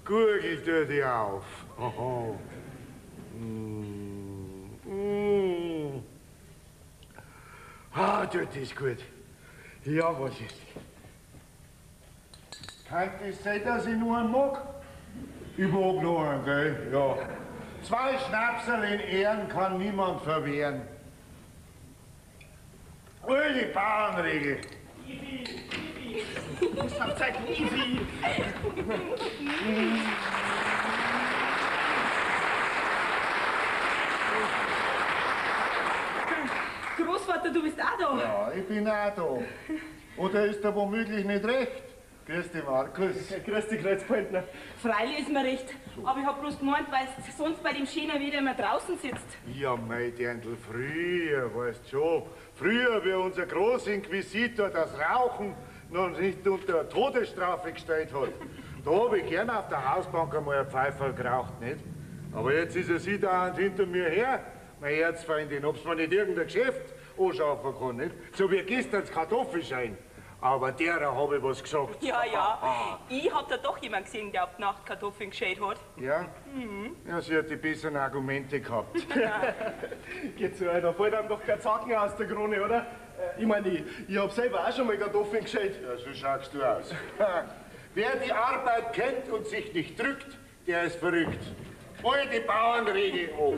Gurgel tut dich auf. Oho. Mm. Mm. Ah, tut das gut. Ja, was ist? Kann das sein, dass ich nur einen mag? Ich mag noch einen, gell? Ja. 2 Schnapserl in Ehren kann niemand verwehren. Alte Bauernregel. Ivi, Ivi. Schnapszeichen, Ivi. Großvater, du bist auch da. Ja, ich bin auch da. Oder ist da womöglich nicht recht? Grüß dich, Markus. Ja, grüß dich, Kreuzpointner. Freilich ist mir recht. Aber ich hab bloß gemeint, weil du sonst bei dem schönen Wetter immer draußen sitzt. Ja, mei Dirndl, früher, weißt schon. Früher, wie unser Großinquisitor das Rauchen noch nicht unter Todesstrafe gestellt hat. Da hab ich gern auf der Hausbank einmal ein Pfeiferl geraucht, nicht? Aber jetzt ist er sie da hinter mir her, mein Erzfeindin, ob's mir nicht irgendein Geschäft anschaffen kann, nicht? So wie gestern das Kartoffelschein. Aber derer hab ich was gesagt. Ja, ja. Ich hab da doch jemanden gesehen, der auf die Nacht Kartoffeln geschält hat. Ja? Mhm. Ja, sie hat die besseren Argumente gehabt. Geht so, da fällt einem doch kein Zacken aus der Krone, oder? Ich meine, ich hab selber auch schon mal Kartoffeln geschält. Ja, so schaust du aus. Wer die Arbeit kennt und sich nicht drückt, der ist verrückt. Alte Bauernregel, oh.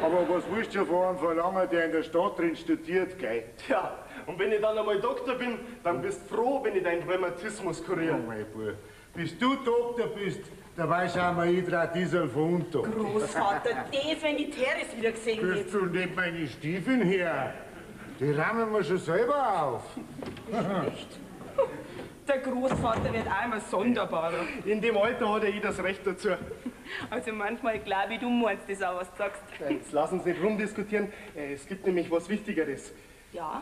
Aber was willst du von einem verlangen, der in der Stadt drin studiert, gell? Tja, und wenn ich dann einmal Doktor bin, dann bist du froh, wenn ich deinen Rheumatismus kuriere. Oh, mein Bub. Bis du Doktor bist, da weiß auch mal ich drei Diesel von unten. Großvater, das, wenn die Teres wieder gesehen wird. Bist du nicht meine Stiefeln her? Die rammen wir schon selber auf. Echt? Der Großvater wird auch immer sonderbarer. In dem Alter hat ja jeder das Recht dazu. Also manchmal glaube ich, du meinst das auch, was du sagst. Jetzt lass uns nicht rumdiskutieren. Es gibt nämlich was Wichtigeres. Ja?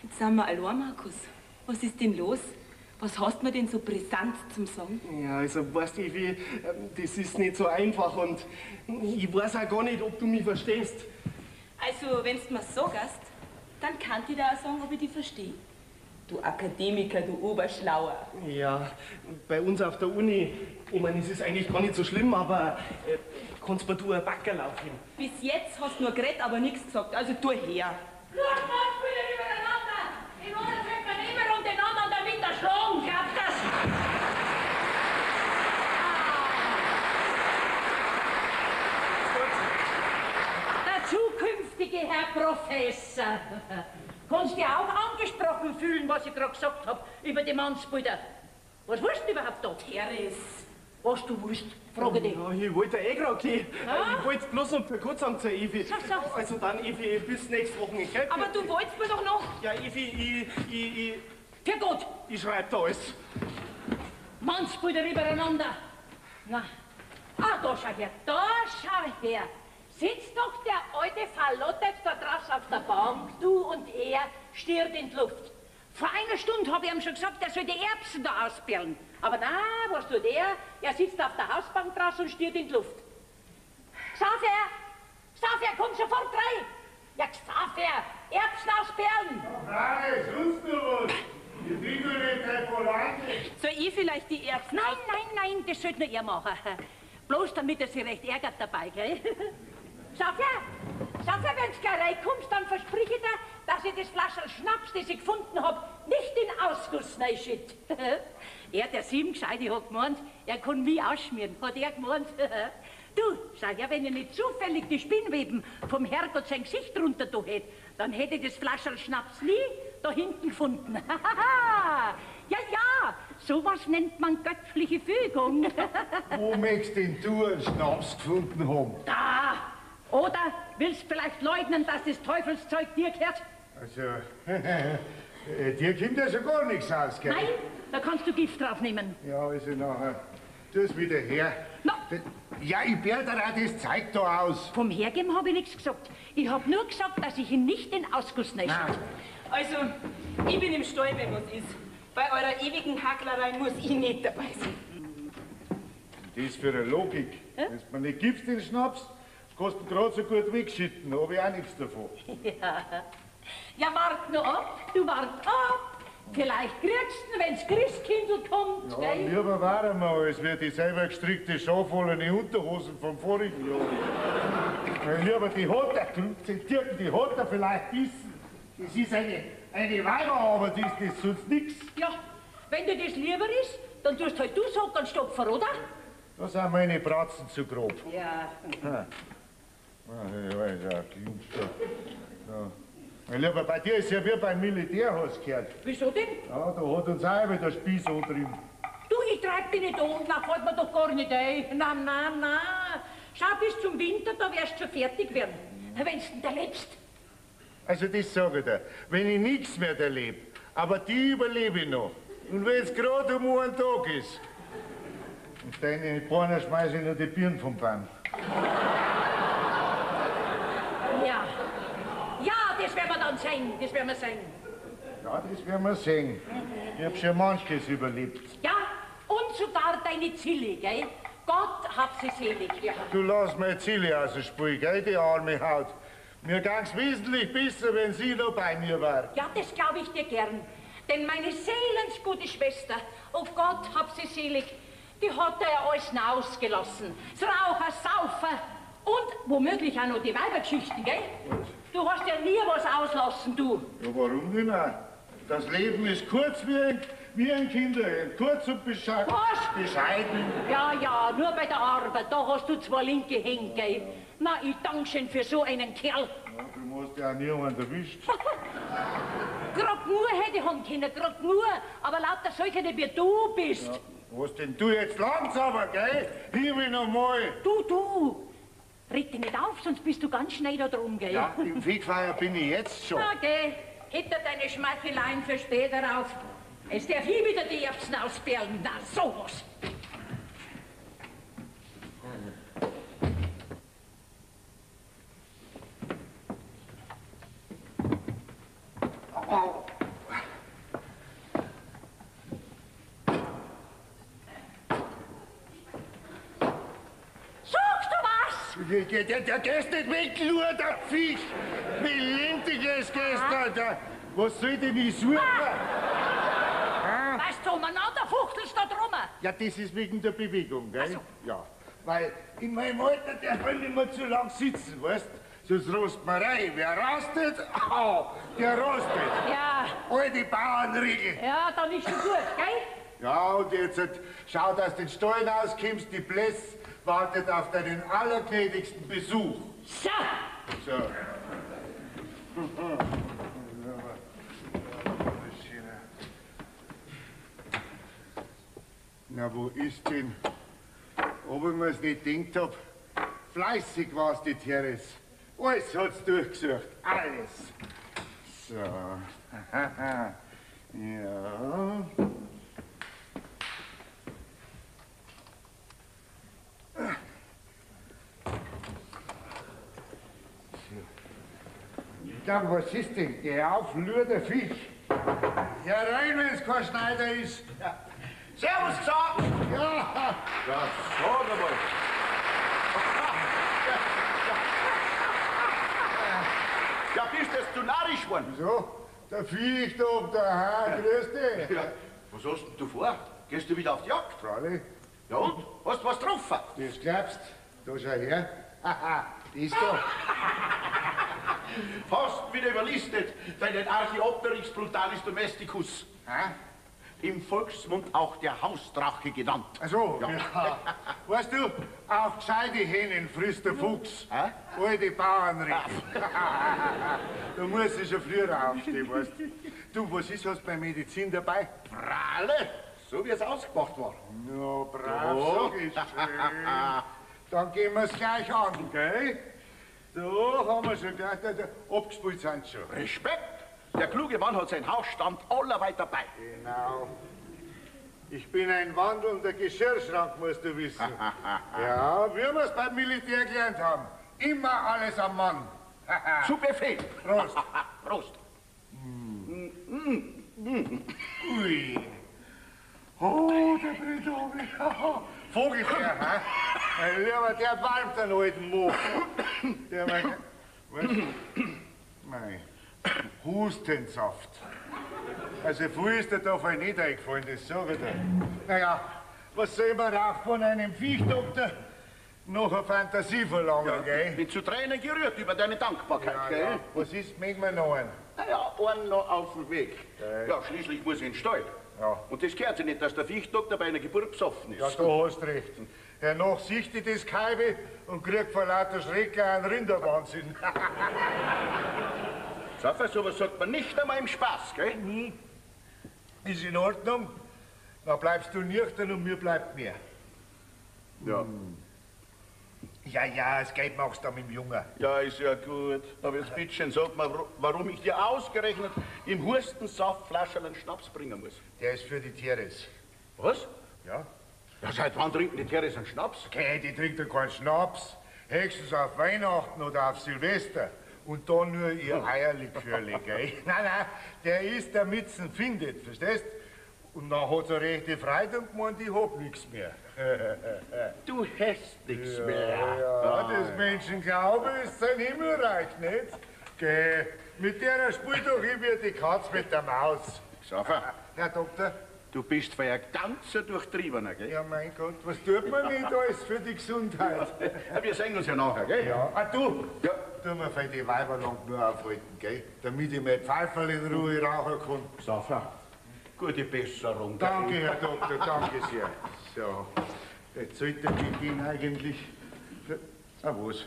Jetzt sind wir allein, Markus. Was ist denn los? Was hast du mir denn so brisant zum Sagen? Ja, also weißt du, Evi, das ist nicht so einfach und ich weiß auch gar nicht, ob du mich verstehst. Also, wenn du mir sagst, dann kann ich dir auch sagen, ob ich dich verstehe. Du Akademiker, du Oberschlauer. Ja, bei uns auf der Uni, ich meine, es ist eigentlich gar nicht so schlimm, aber kannst mir du ein Backerl aufheben? Bis jetzt hast du nur geredet, aber nichts gesagt, also tu her. Übereinander! Den einen fängt man immer und den anderen damit erschlagen, glaubt das? Der zukünftige Herr Professor. Kannst dich auch angesprochen fühlen, was ich gerade gesagt hab über die Mannsbilder. Was willst du überhaupt da? Teres. Was du willst, frage dich. Ja, ich wollte eh gerade gehen. Ah? Ich wollte bloß noch für kurz sagen zur Evi. So, so. Also dann, Evi, bis nächste Woche. Gell? Aber du wolltest mir doch noch. Ja, Evi, ich... Für gut. Ich schreib da alles. Mannsbilder übereinander. Na, ah, da schau her, da schau her. Sitzt doch der alte Fallot da draußen auf der Bank, du und er, stiert in die Luft. Vor einer Stunde habe ich ihm schon gesagt, er soll die Erbsen da ausperlen. Aber na, was tut er? Er sitzt auf der Hausbank draußen und stiert in die Luft. Xaver! Xaver, komm sofort rein! Ja, Xaver! Erbsen ausperlen! Nein, sonst noch was! Ich bin doch nicht dein Volante. Soll ich vielleicht die Erbsen Nein, nein, nein, das sollte nur er machen. Bloß damit er sich recht ärgert dabei, gell? Xaver, Xaver, wenn du gleich reinkommst, dann versprich ich dir, dass ich das Flascherl Schnaps, das ich gefunden hab, nicht in Ausguss reinschütt. Er, der sieben Gescheite, hat gemeint, er kann mich ausschmieren, hat er gemeint. Du, schau her, wenn ich nicht zufällig die Spinnweben vom Herrgott sein Gesicht runter da hätte, dann hätte ich das Flascherl Schnaps nie da hinten gefunden. Ja, ja, sowas nennt man göttliche Fügung. Wo möchtest denn du einen Schnaps gefunden haben? Da! Oder willst du vielleicht leugnen, dass das Teufelszeug dir gehört? Also, dir kommt ja schon gar nichts aus, gell? Nein, da kannst du Gift drauf nehmen. Ja, also nachher, tu es wieder her. Na. Ja, ich werde dir auch das Zeug da aus. Vom Hergeben habe ich nichts gesagt. Ich hab nur gesagt, dass ich ihn nicht in Ausguss nehme. Also, ich bin im Stall, wenn was ist. Bei eurer ewigen Hacklerei muss ich nicht dabei sein. Das für eine Logik. Hä? Wenn du mir nicht gibst, den Schnaps, das kannst du gerade so gut wegschütten, da hab ich auch nichts davon. Ja. Ja, wart nur ab, du wart ab. Vielleicht kriegst du ihn, wenn's Christkindl kommt. kommt, Ja, gell? lieber waren wir, als wir die selber gestrickte schafwollene Unterhosen vom vorigen Jahr. Mein Lieber, die hat der die, die hat er vielleicht bissen. Das ist eine Weiber, aber das ist sonst nix. Ja, wenn dir das lieber ist, dann tust halt du Sockenstopfer, oder? Da sind meine Bratzen zu grob. Ja. Ja, ja. Mein Lieber, bei dir ist ja wie beim Militär, hast du gehört. Wieso denn? Ja, da hat uns auch wieder der Spieß angetrieben. Du, ich treib dich nicht an, na, fällt mir doch gar nicht ein. Na, na, na. Schau, bis zum Winter, da wirst du schon fertig werden. Wenn's denn erlebst. Also das sag ich dir, wenn ich nichts mehr erlebe, aber die überlebe ich noch. Und wenn's gerade um einen Tag ist. Und deine Beine schmeiße ich noch die Birnen vom Baum. Ja. Ja, das werden wir dann sehen, das werden wir sehen. Ja, das werden wir sehen. Ich hab schon manches überlebt. Ja, und sogar deine Zille, gell? Gott hab sie selig. Ja. Du lass meine Zille aus dem Spiel, gell, die arme Haut. Mir ging's wesentlich besser, wenn sie noch bei mir war. Ja, das glaub ich dir gern. Denn meine seelensgute Schwester, oh Gott, hab sie selig, die hat er ja alles ausgelassen. Das Raucher, Saufer und womöglich auch noch die Weibergeschichten, gell? Du hast ja nie was auslassen, du. Ja, warum denn auch? Das Leben ist kurz wie ein Kinderhemd, kurz und bescheiden. Was? Bescheiden. Ja, ja, nur bei der Arbeit, da hast du zwei linke Hände, gell? Na, ich danke schön für so einen Kerl. Ja, du hast ja auch niemand erwischt. Grad nur hätte ich haben können, grad nur. Aber lauter solche, die wie du bist. Ja, was denn du jetzt langsamer, gell? Himmel nochmal. Du, reg dich nicht auf, sonst bist du ganz schnell da drum, gell? Ja, im Fegfeuer bin ich jetzt schon. Na, geh, hinter deine Schmeicheleien für später auf. Es darf nie wieder die Erbsen ausperlen. Na, sowas. Sagst du was? Der gehst nicht weg, nur der Fisch. Wie lentig es gestern. Da. Was soll denn ich suchen? Ah. Was du umeinander fuchtelst da drum? Ja, das ist wegen der Bewegung, gell? Ach so. Ja. Weil in meinem Alter darf man nicht mehr zu lang sitzen, weißt? Sonst rost man rein. Wer rastet, au, der rostet. Ja. Alte Bauernregel. Ja, dann ist schon gut, gell? Ja, und jetzt schau, dass du den Stollen auskommst, die Bläss wartet auf deinen allergnädigsten Besuch. So! So. Na, wo ist denn? Ob ich mir's nicht gedacht hab. Fleißig war's, die Teres. Alles hat's durchgesucht. Alles. So. Ja. Dann, was ist denn? Geh auf, lur der Fisch. Herein, wenn's kein Schneider ist. Ja. Servus, gesagt! Ja! Ja, sag einmal. Ja, bist du narrisch geworden? Wieso? Der Viech da ob der Haar, grüß dich. Ja. Was hast denn du vor? Gehst du wieder auf die Jagd? Freilich. Ja und? Hast du was getroffen? Das glaubst? Da schau her. Haha, das da. Fast wieder überlistet, deinen Archaeopteryx brutalis domesticus. Hä? Im Volksmund auch der Hausdrache genannt. Ach so, ja. Ja. Weißt du, auch gescheite Hähnen frisst der Fuchs. Hä? Alte Bauernregel. Da muss ich schon früher aufstehen, weißt du. Du, was ist was bei Medizin dabei? Pralle, so wie es ausgemacht war. Na, brav, sag ich schön. Dann gehen wir's gleich an, gell? Da haben wir schon gleich, da, abgespult sind schon. Respekt! Der kluge Mann hat seinen Hausstand allerweit dabei. Genau. Ich bin ein wandelnder Geschirrschrank, musst du wissen. Ja, wie wir's beim Militär gelernt haben. Immer alles am Mann. Zu Befehl. Prost. Prost. Ui. Oh, der brennt runter. Vogelbär, hä? Mein Lieber, der warmt den alten Mo. Der mein, was? Nein. Hustensaft. Also viel ist dir da voll nicht eingefallen, das sag ich dir. Naja, was soll man auch von einem Viechdoktor noch eine Fantasie verlangen, ja, gell? Bin zu Tränen gerührt über deine Dankbarkeit, ja, gell? Ja. Was ist, mögen wir noch einen? Naja, einen noch auf dem Weg. Gell. Ja, schließlich muss ich in den Stall. Ja. Und das gehört sich nicht, dass der Viechdoktor bei einer Geburt besoffen ist. Ja, du hast recht. Hernach sieht ich das Kalbe und kriegt vor lauter Schrecken einen Rinderwahnsinn. Saffer, sowas sagt man nicht einmal im Spaß, gell? Mhm. Ist in Ordnung. Dann bleibst du nüchtern und mir bleibt mehr. Ja. Hm. Ja, ja, das Geld machst du dann mit dem Jungen. Ja, ist ja gut. Aber jetzt bitte schön, sag mal, warum ich dir ausgerechnet im Hustensaft Flascherl einen Schnaps bringen muss. Der ist für die Therese. Was? Ja. Ja, seit wann trinken die Therese einen Schnaps? Okay, die trinkt doch keinen Schnaps. Höchstens auf Weihnachten oder auf Silvester. Und dann nur ihr Eierlikörle, gell? Nein, nein, der ist, damit's ihn findet, verstehst? Und dann hat sie rechte Freude und gemeint, ich hab nix mehr. Du hast nix ja, mehr. Ja, ah, das Menschenglaube ist sein Himmelreich, nicht? Geh, mit der spielt doch ich wie die Katz mit der Maus. Xaver. Herr Doktor. Du bist für ein ganzer Durchtriebener, gell? Ja, mein Gott, was tut man nicht alles für die Gesundheit? Ja, wir sehen uns ja nachher, gell? Ja. Ah, du! Ja. Tu mir für die Weiber lang nur aufhalten, gell? Damit ich mein Pfeiferl in Ruhe rauchen kann. Xaver, gute Besserung. Gell? Danke, Herr Doktor, danke sehr. So, jetzt sollte ich gehen eigentlich. Ah, was?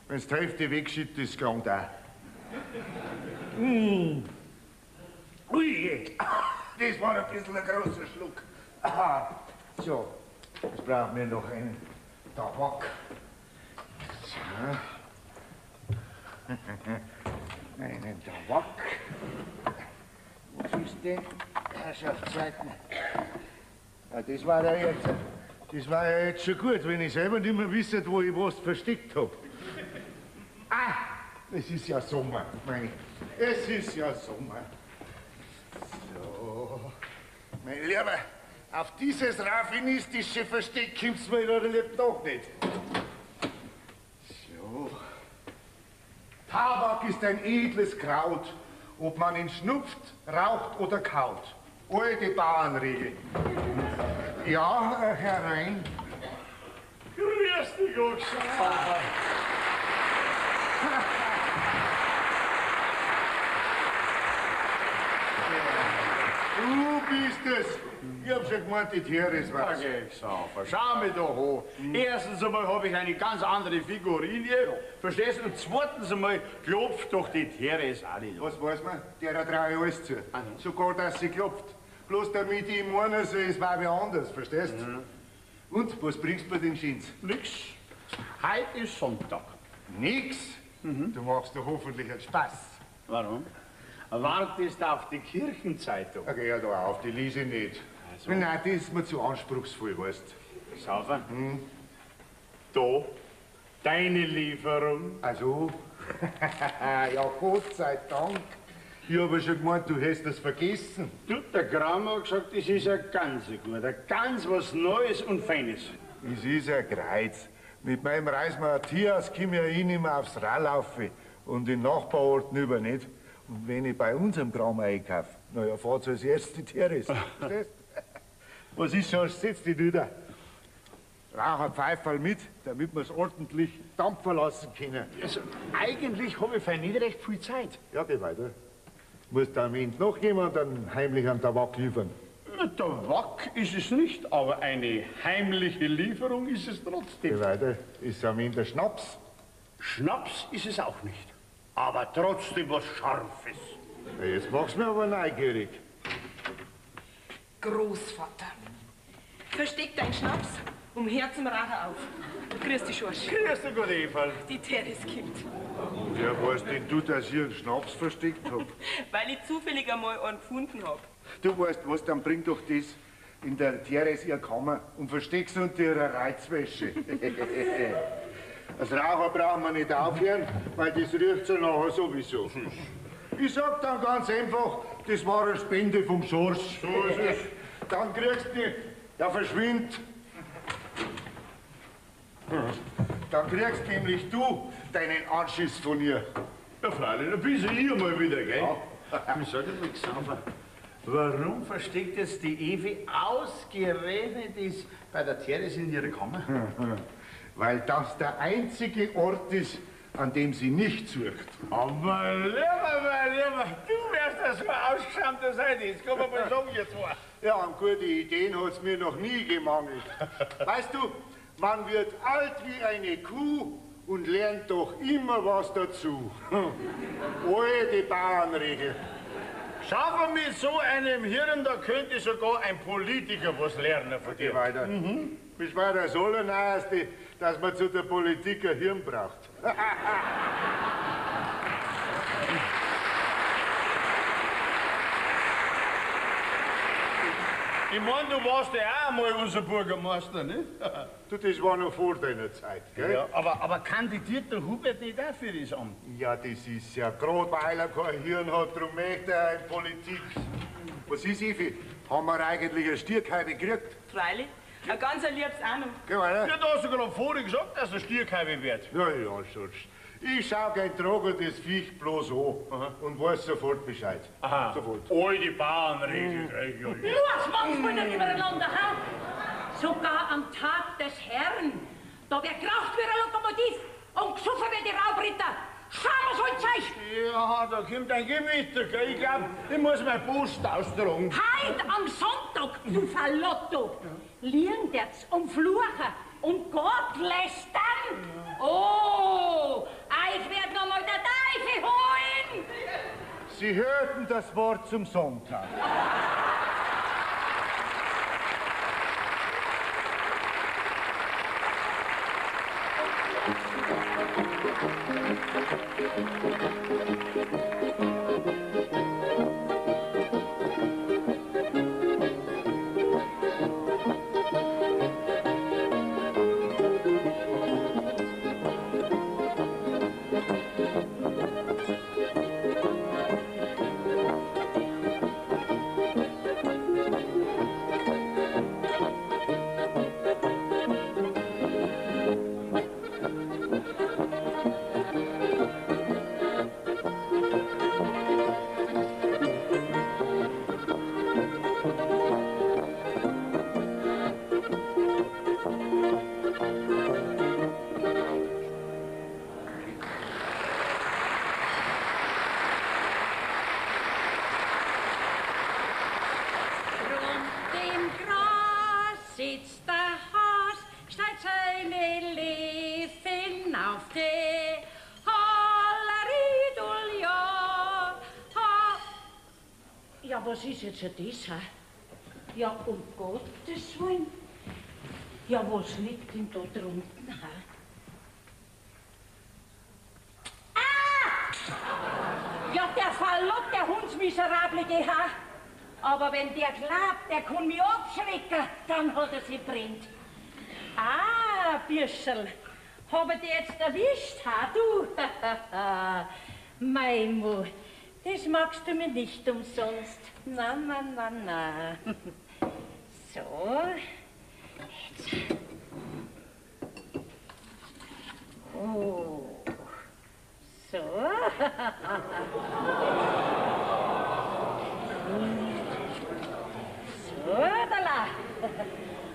Wenn's die Hälfte wegschiebt, ist gelangt auch. Mm. Ui, das war ein bisschen ein großer Schluck. Aha. So, jetzt brauchen wir noch einen Tabak. So. Einen Tabak. Was ist denn? Herrschaftszeiten. Ja, das war ja jetzt, das war ja jetzt schon gut, wenn ich selber nicht mehr wüsste, wo ich was versteckt hab. Ah, es ist ja Sommer, meine ich. Es ist ja Sommer. So, mein Lieber, auf dieses raffinistische Versteck kommt's mir in Leben noch nicht. So. Tabak ist ein edles Kraut, ob man ihn schnupft, raucht oder kaut. Alte Bauernregel. Ja, herein. Grüß dich, Gott. Du bist es. Ich hab schon gemeint, die Therese war's. Okay, Xaver, schau mich doch an. Erstens einmal habe ich eine ganz andere Figurinie, ja. Verstehst du? Und zweitens einmal klopft doch die Therese auch nicht an. Was weiß man? Der traue ich alles zu. Ah, ja. Sogar, dass sie klopft. Bloß damit ich ihm meinen soll, es war wer anders, verstehst du? Mhm. Und, was bringst du mir denn Schins? Nix. Heute ist Sonntag. Nix? Mhm. Du machst doch hoffentlich einen Spaß. Warum? Wartest auf die Kirchenzeitung. Okay, ja, da auf, die lese ich nicht. Also. Nein, das ist mir zu anspruchsvoll, weißt du. Xaver, Da, deine Lieferung. Also, ja, Gott sei Dank. Ich habe schon gemeint, du hättest das vergessen. Du, der Kramer hat gesagt, es ist ein ganz guter, ganz was Neues und Feines. Es ist ein Kreuz. Mit meinem Reis Matthias komme ja ich nicht mehr aufs Rad laufen und in Nachbarorten über nicht. Und wenn ich bei unserem Kramer einkaufe, na ja, fahrt's als erstes die Therese. Verstehst? Was ist schon, setz dich nieder. Rauch ein Pfeiferl mit, damit wir's ordentlich Dampf verlassen können. Also, eigentlich habe ich für nicht recht viel Zeit. Ja, geh weiter. Muss da am Ende noch jemand einen heimlichen Tabak liefern? Na, Tabak ist es nicht, aber eine heimliche Lieferung ist es trotzdem. Geh weiter. Ist am Ende Schnaps? Schnaps ist es auch nicht. Aber trotzdem was Scharfes. Ja, jetzt machst du mich aber neugierig. Großvater, versteck deinen Schnaps und hör zum Rauchen auf. Grüß dich, Schorsch. Grüß dich, Gott, Eva. Die Therese kommt. Wer weiß denn du, dass ich einen Schnaps versteckt hab? Weil ich zufällig einmal einen gefunden hab. Du weißt was, dann bring doch das in der Therese ihr Kammer und versteck's unter ihrer Reizwäsche. Als Raucher brauchen wir nicht aufhören, weil das riecht so nachher sowieso. Ich sag dann ganz einfach, das war eine Spende vom Schorsch. So ist es. Dann kriegst du die, ja verschwind. Dann kriegst nämlich du deinen Anschiss von ihr. Ja, freilich, dann bist du ihr mal wieder, gell? Ja. Ich sag dir mal, Xaver, Warum versteckt jetzt die Evi ausgerechnet das bei der Therese in ihrer Kammer? Weil das der einzige Ort ist, an dem sie nicht sucht. Aber lieber, mein Lieber, du wärst das so ausgeschämter sein, das kann man mal sagen jetzt mal. Ja, an gute Ideen hat's mir noch nie gemangelt. Weißt du, man wird alt wie eine Kuh und lernt doch immer was dazu. Alte Bauernregel. Schau, mit so einem Hirn, da könnte sogar ein Politiker was lernen von dir. Geh weiter. Mhm. Das war das Allerneueste, dass man zu der Politik ein Hirn braucht. Ich meine, du warst ja auch einmal unser Bürgermeister, nicht? Du, das war noch vor deiner Zeit, gell? Ja, aber kandidiert der Hubert nicht auch für das Amt? Ja, das ist ja grad, weil er kein Hirn hat, darum möchte er in Politik. Was ist, Evi? Haben wir eigentlich eine Stierkalbe gekriegt? Freilich. Ein ganz liebes auch noch. Geh weiter. Ja, da hast du gerade vorhin gesagt, dass er Stierkalbe wird. Ja, ja, sonst. Ich schau kein Trog und das Viech bloß an und weiß sofort Bescheid. Aha. Sofort. Alte Bauernregel, gell? Ja, ja. Los, manchmal nicht übereinander, ha? Sogar am Tag des Herrn, da wird geraucht wie ein Lokomotiv und gesoffen wie die Raubritter. Schauen wir uns euch! Ja, da kommt ein Gewitter, gell? Ich glaub, ich muss meine Post austragen. Heut am Sonntag, du Verlotto, liegen der's und fluchen und Gott lästern. Oh, ich werd noch mal der Teufel holen! Sie hörten das Wort zum Sonntag. Was ist jetzt das, hä? Ja, um Gottes Willen. Ja, was liegt denn da drunten, hä? Ah! Ja, der Verlott, der Hundsmiserable, hä? Aber wenn der glaubt, der kann mich abschrecken, dann hat er sich brennt. Ah, Bürscherl, hab ich dich jetzt erwischt, hä, du? Mei, Mo. Das magst du mir nicht umsonst. Na, na, na, na. So. Jetzt. Oh. So. So, da.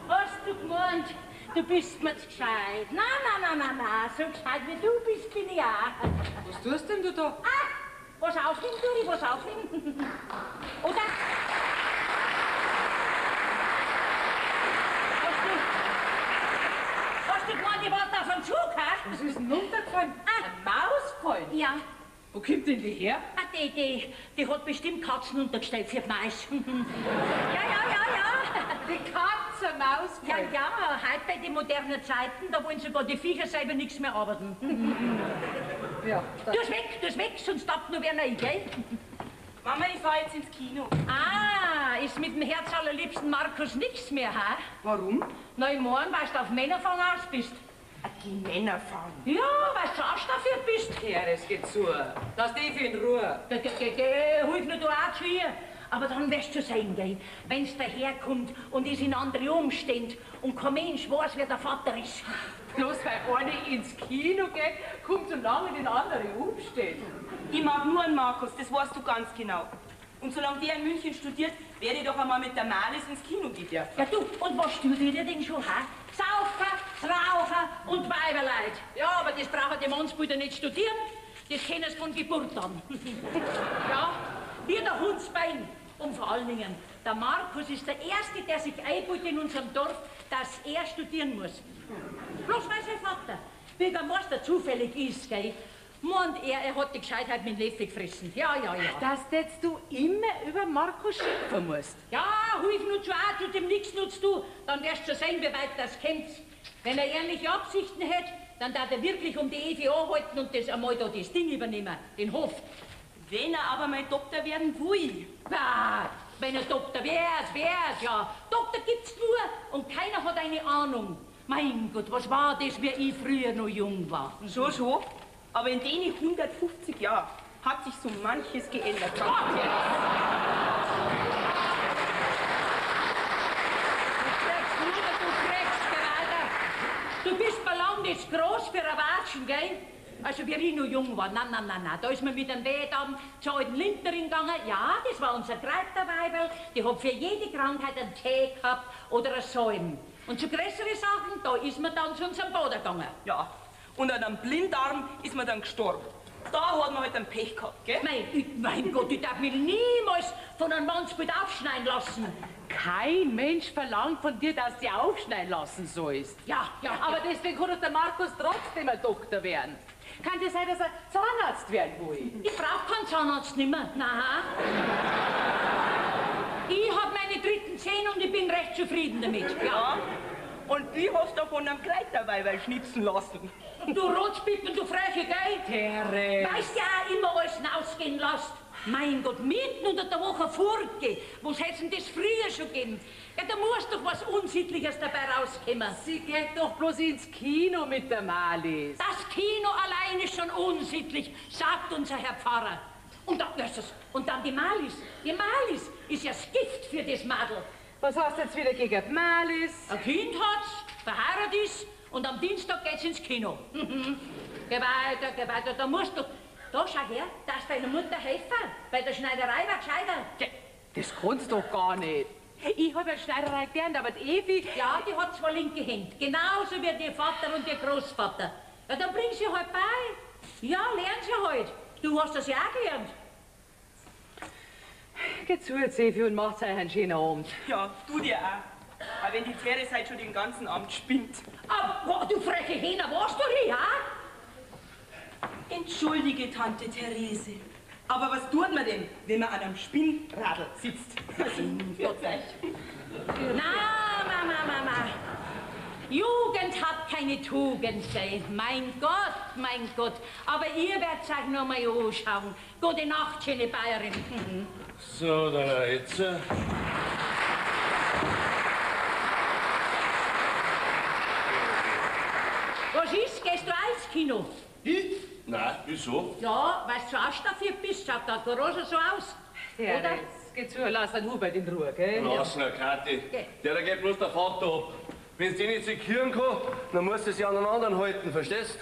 Hast du gemeint, du bist mir zu gescheit? Na, na, na, na, na. So gescheit wie du bist, bin ich auch. Was tust denn du da? Ah! Was aufnehmen, Duri, was aufnehmen? Oder? Hast du gemeint, ich warte auf einen Zug, hä? Was ist denn runtergefallen? Ah. Eine Maus gefallen? Ja. Wo kommt denn die her? Ah, die hat bestimmt Katzen untergestellt für die Mais. Ja, ja, ja, ja. Die Katze, Maus Ja, ja, heute bei den modernen Zeiten, da wollen sogar die Viecher selber nichts mehr arbeiten. Ja. Tu's weg, sonst tappt nur wer rein, gell? Mama, ich fahr jetzt ins Kino. Ah, ist mit dem Herz allerliebsten Markus nichts mehr, ha? Warum? Na, im Morgen, weil du auf Männerfang aus bist. Die Männerfang? Ja, weil du zu dafür bist. Ja, das geht zu. Lass die Evi in Ruhe. Geh, geh, geh, hilf nur du auch zu ihr. Aber dann wirst du sehen, gell, wenn's daherkommt und ist in andere Umstände und kein Mensch weiß, wer der Vater ist. Bloß weil eine ins Kino geht, kommt so lange in andere Umstände. Ich mag nur einen Markus, das weißt du ganz genau. Und solange der in München studiert, werde ich doch einmal mit der Marlies ins Kino gehen dürfen. Ja du, und was studiert ihr denn schon, ha? Saufer, Raucher und Weiberleid. Ja, aber das brauchen die Mannsbilder nicht studieren. Das kennen sie von Geburt an. Ja, wie der Hundsbein. Und vor allen Dingen, der Markus ist der Erste, der sich einbildet in unserem Dorf, dass er studieren muss. Bloß weil sein Vater Bürgermeister zufällig ist, gell? Meint er, er hat die Gescheitheit mit Neffe gefressen. Ja, ja, ja. Dass jetzt du immer über Markus schimpfen musst. Ja, hilf nur zu auch, zu dem nix nutzt du, dann wirst du sehen, wie weit das kommt. Wenn er ehrliche Absichten hätte, dann darf er wirklich um die Evi anhalten und das einmal da das Ding übernehmen, den Hof. Wenn er aber mal Doktor werden will. Bah, wenn er Doktor wird, ja. Doktor gibt's nur und keiner hat eine Ahnung. Mein Gott, was war das, wie ich früher noch jung war? Schon, schon. Aber in den 150 Jahren hat sich so manches geändert. Du kriegst nur, du kriegst gerade. Du bist mir lang nicht groß für ein Watschen, gell? Also wie ich noch jung war, na, na, na, na, da ist man mit dem Wehdamm zur alten Lindnerin gegangen. Ja, das war unser Kräuterweibel, die hat für jede Krankheit einen Tee gehabt oder einen Salm. Und zu größeren Sachen, da ist man dann zu unserem Bader gegangen. Ja, und an einem Blinddarm ist man dann gestorben. Da hat man halt einen Pech gehabt, gell? Mein Gott, ich darf mich niemals von einem Mannsbild aufschneiden lassen. Kein Mensch verlangt von dir, dass du dich aufschneiden lassen sollst. Ja, ja. Aber deswegen kann doch der Markus trotzdem ein Doktor werden. Kann dir sein, dass er Zahnarzt werden will? Ich brauch keinen Zahnarzt nimmer. Nein. Ich hab meine dritten Zähne und ich bin recht zufrieden damit. Ja. Und wie hast du von einem Kräuterweiberl schnitzen lassen? Du Rotzpippen, du freche, gell? Tere. Weißt ja auch immer alles rausgehen lässt. Mein Gott, mitten unter der Woche Furke. Was hätt's denn das früher schon gegeben? Ja, da muss doch was Unsittliches dabei rauskommen. Sie geht doch bloß ins Kino mit der Marlies. Das Kino allein ist schon unsittlich, sagt unser Herr Pfarrer. Und dann, das, und dann die Marlies. Die Marlies ist ja das Gift für das Madel. Was hast du jetzt wieder gegen die Marlies? Ein Kind hat's, verheiratet ist und am Dienstag geht's ins Kino. Geh weiter, geh weiter, da musst du... Da, schau her, dass deine Mutter helfen. Bei der Schneiderei war gescheiter. Ja, das kannst du doch gar nicht. Ich hab ja Schneiderei gelernt, aber die Evi... Ja, die hat zwei linke Hände. Genauso wie ihr Vater und ihr Großvater. Ja, dann bring sie halt bei. Ja, lern sie halt. Du hast das ja auch gelernt. Geh zu jetzt, Evi, und macht's euch einen schönen Abend. Ja, du dir auch. Auch wenn die Therese heute schon den ganzen Abend spinnt. Aber, du freche Hähner, warst du nicht, ha? Entschuldige, Tante Therese. Aber was tut man denn, wenn man an einem Spinnradl sitzt? Mein Gott. Na, Mama, Mama. Jugend hat keine Tugend, gell? Mein Gott, mein Gott. Aber ihr werdet euch noch mal anschauen. Gute Nacht, schöne Bayerin. So, dann jetzt. Was ist? Gehst du auch ins Kino? Ich? Nein, wieso? Ja, weil du so ausstaffiert bist, schaut der Garage so aus. Ja, oder? Geh zu, lass den Hubert in Ruhe, gell? Lass ihn, Kathi. Der geht bloß der Vater ab. Wenn du den nicht sekieren kann, dann musst du sie an den anderen halten, verstehst?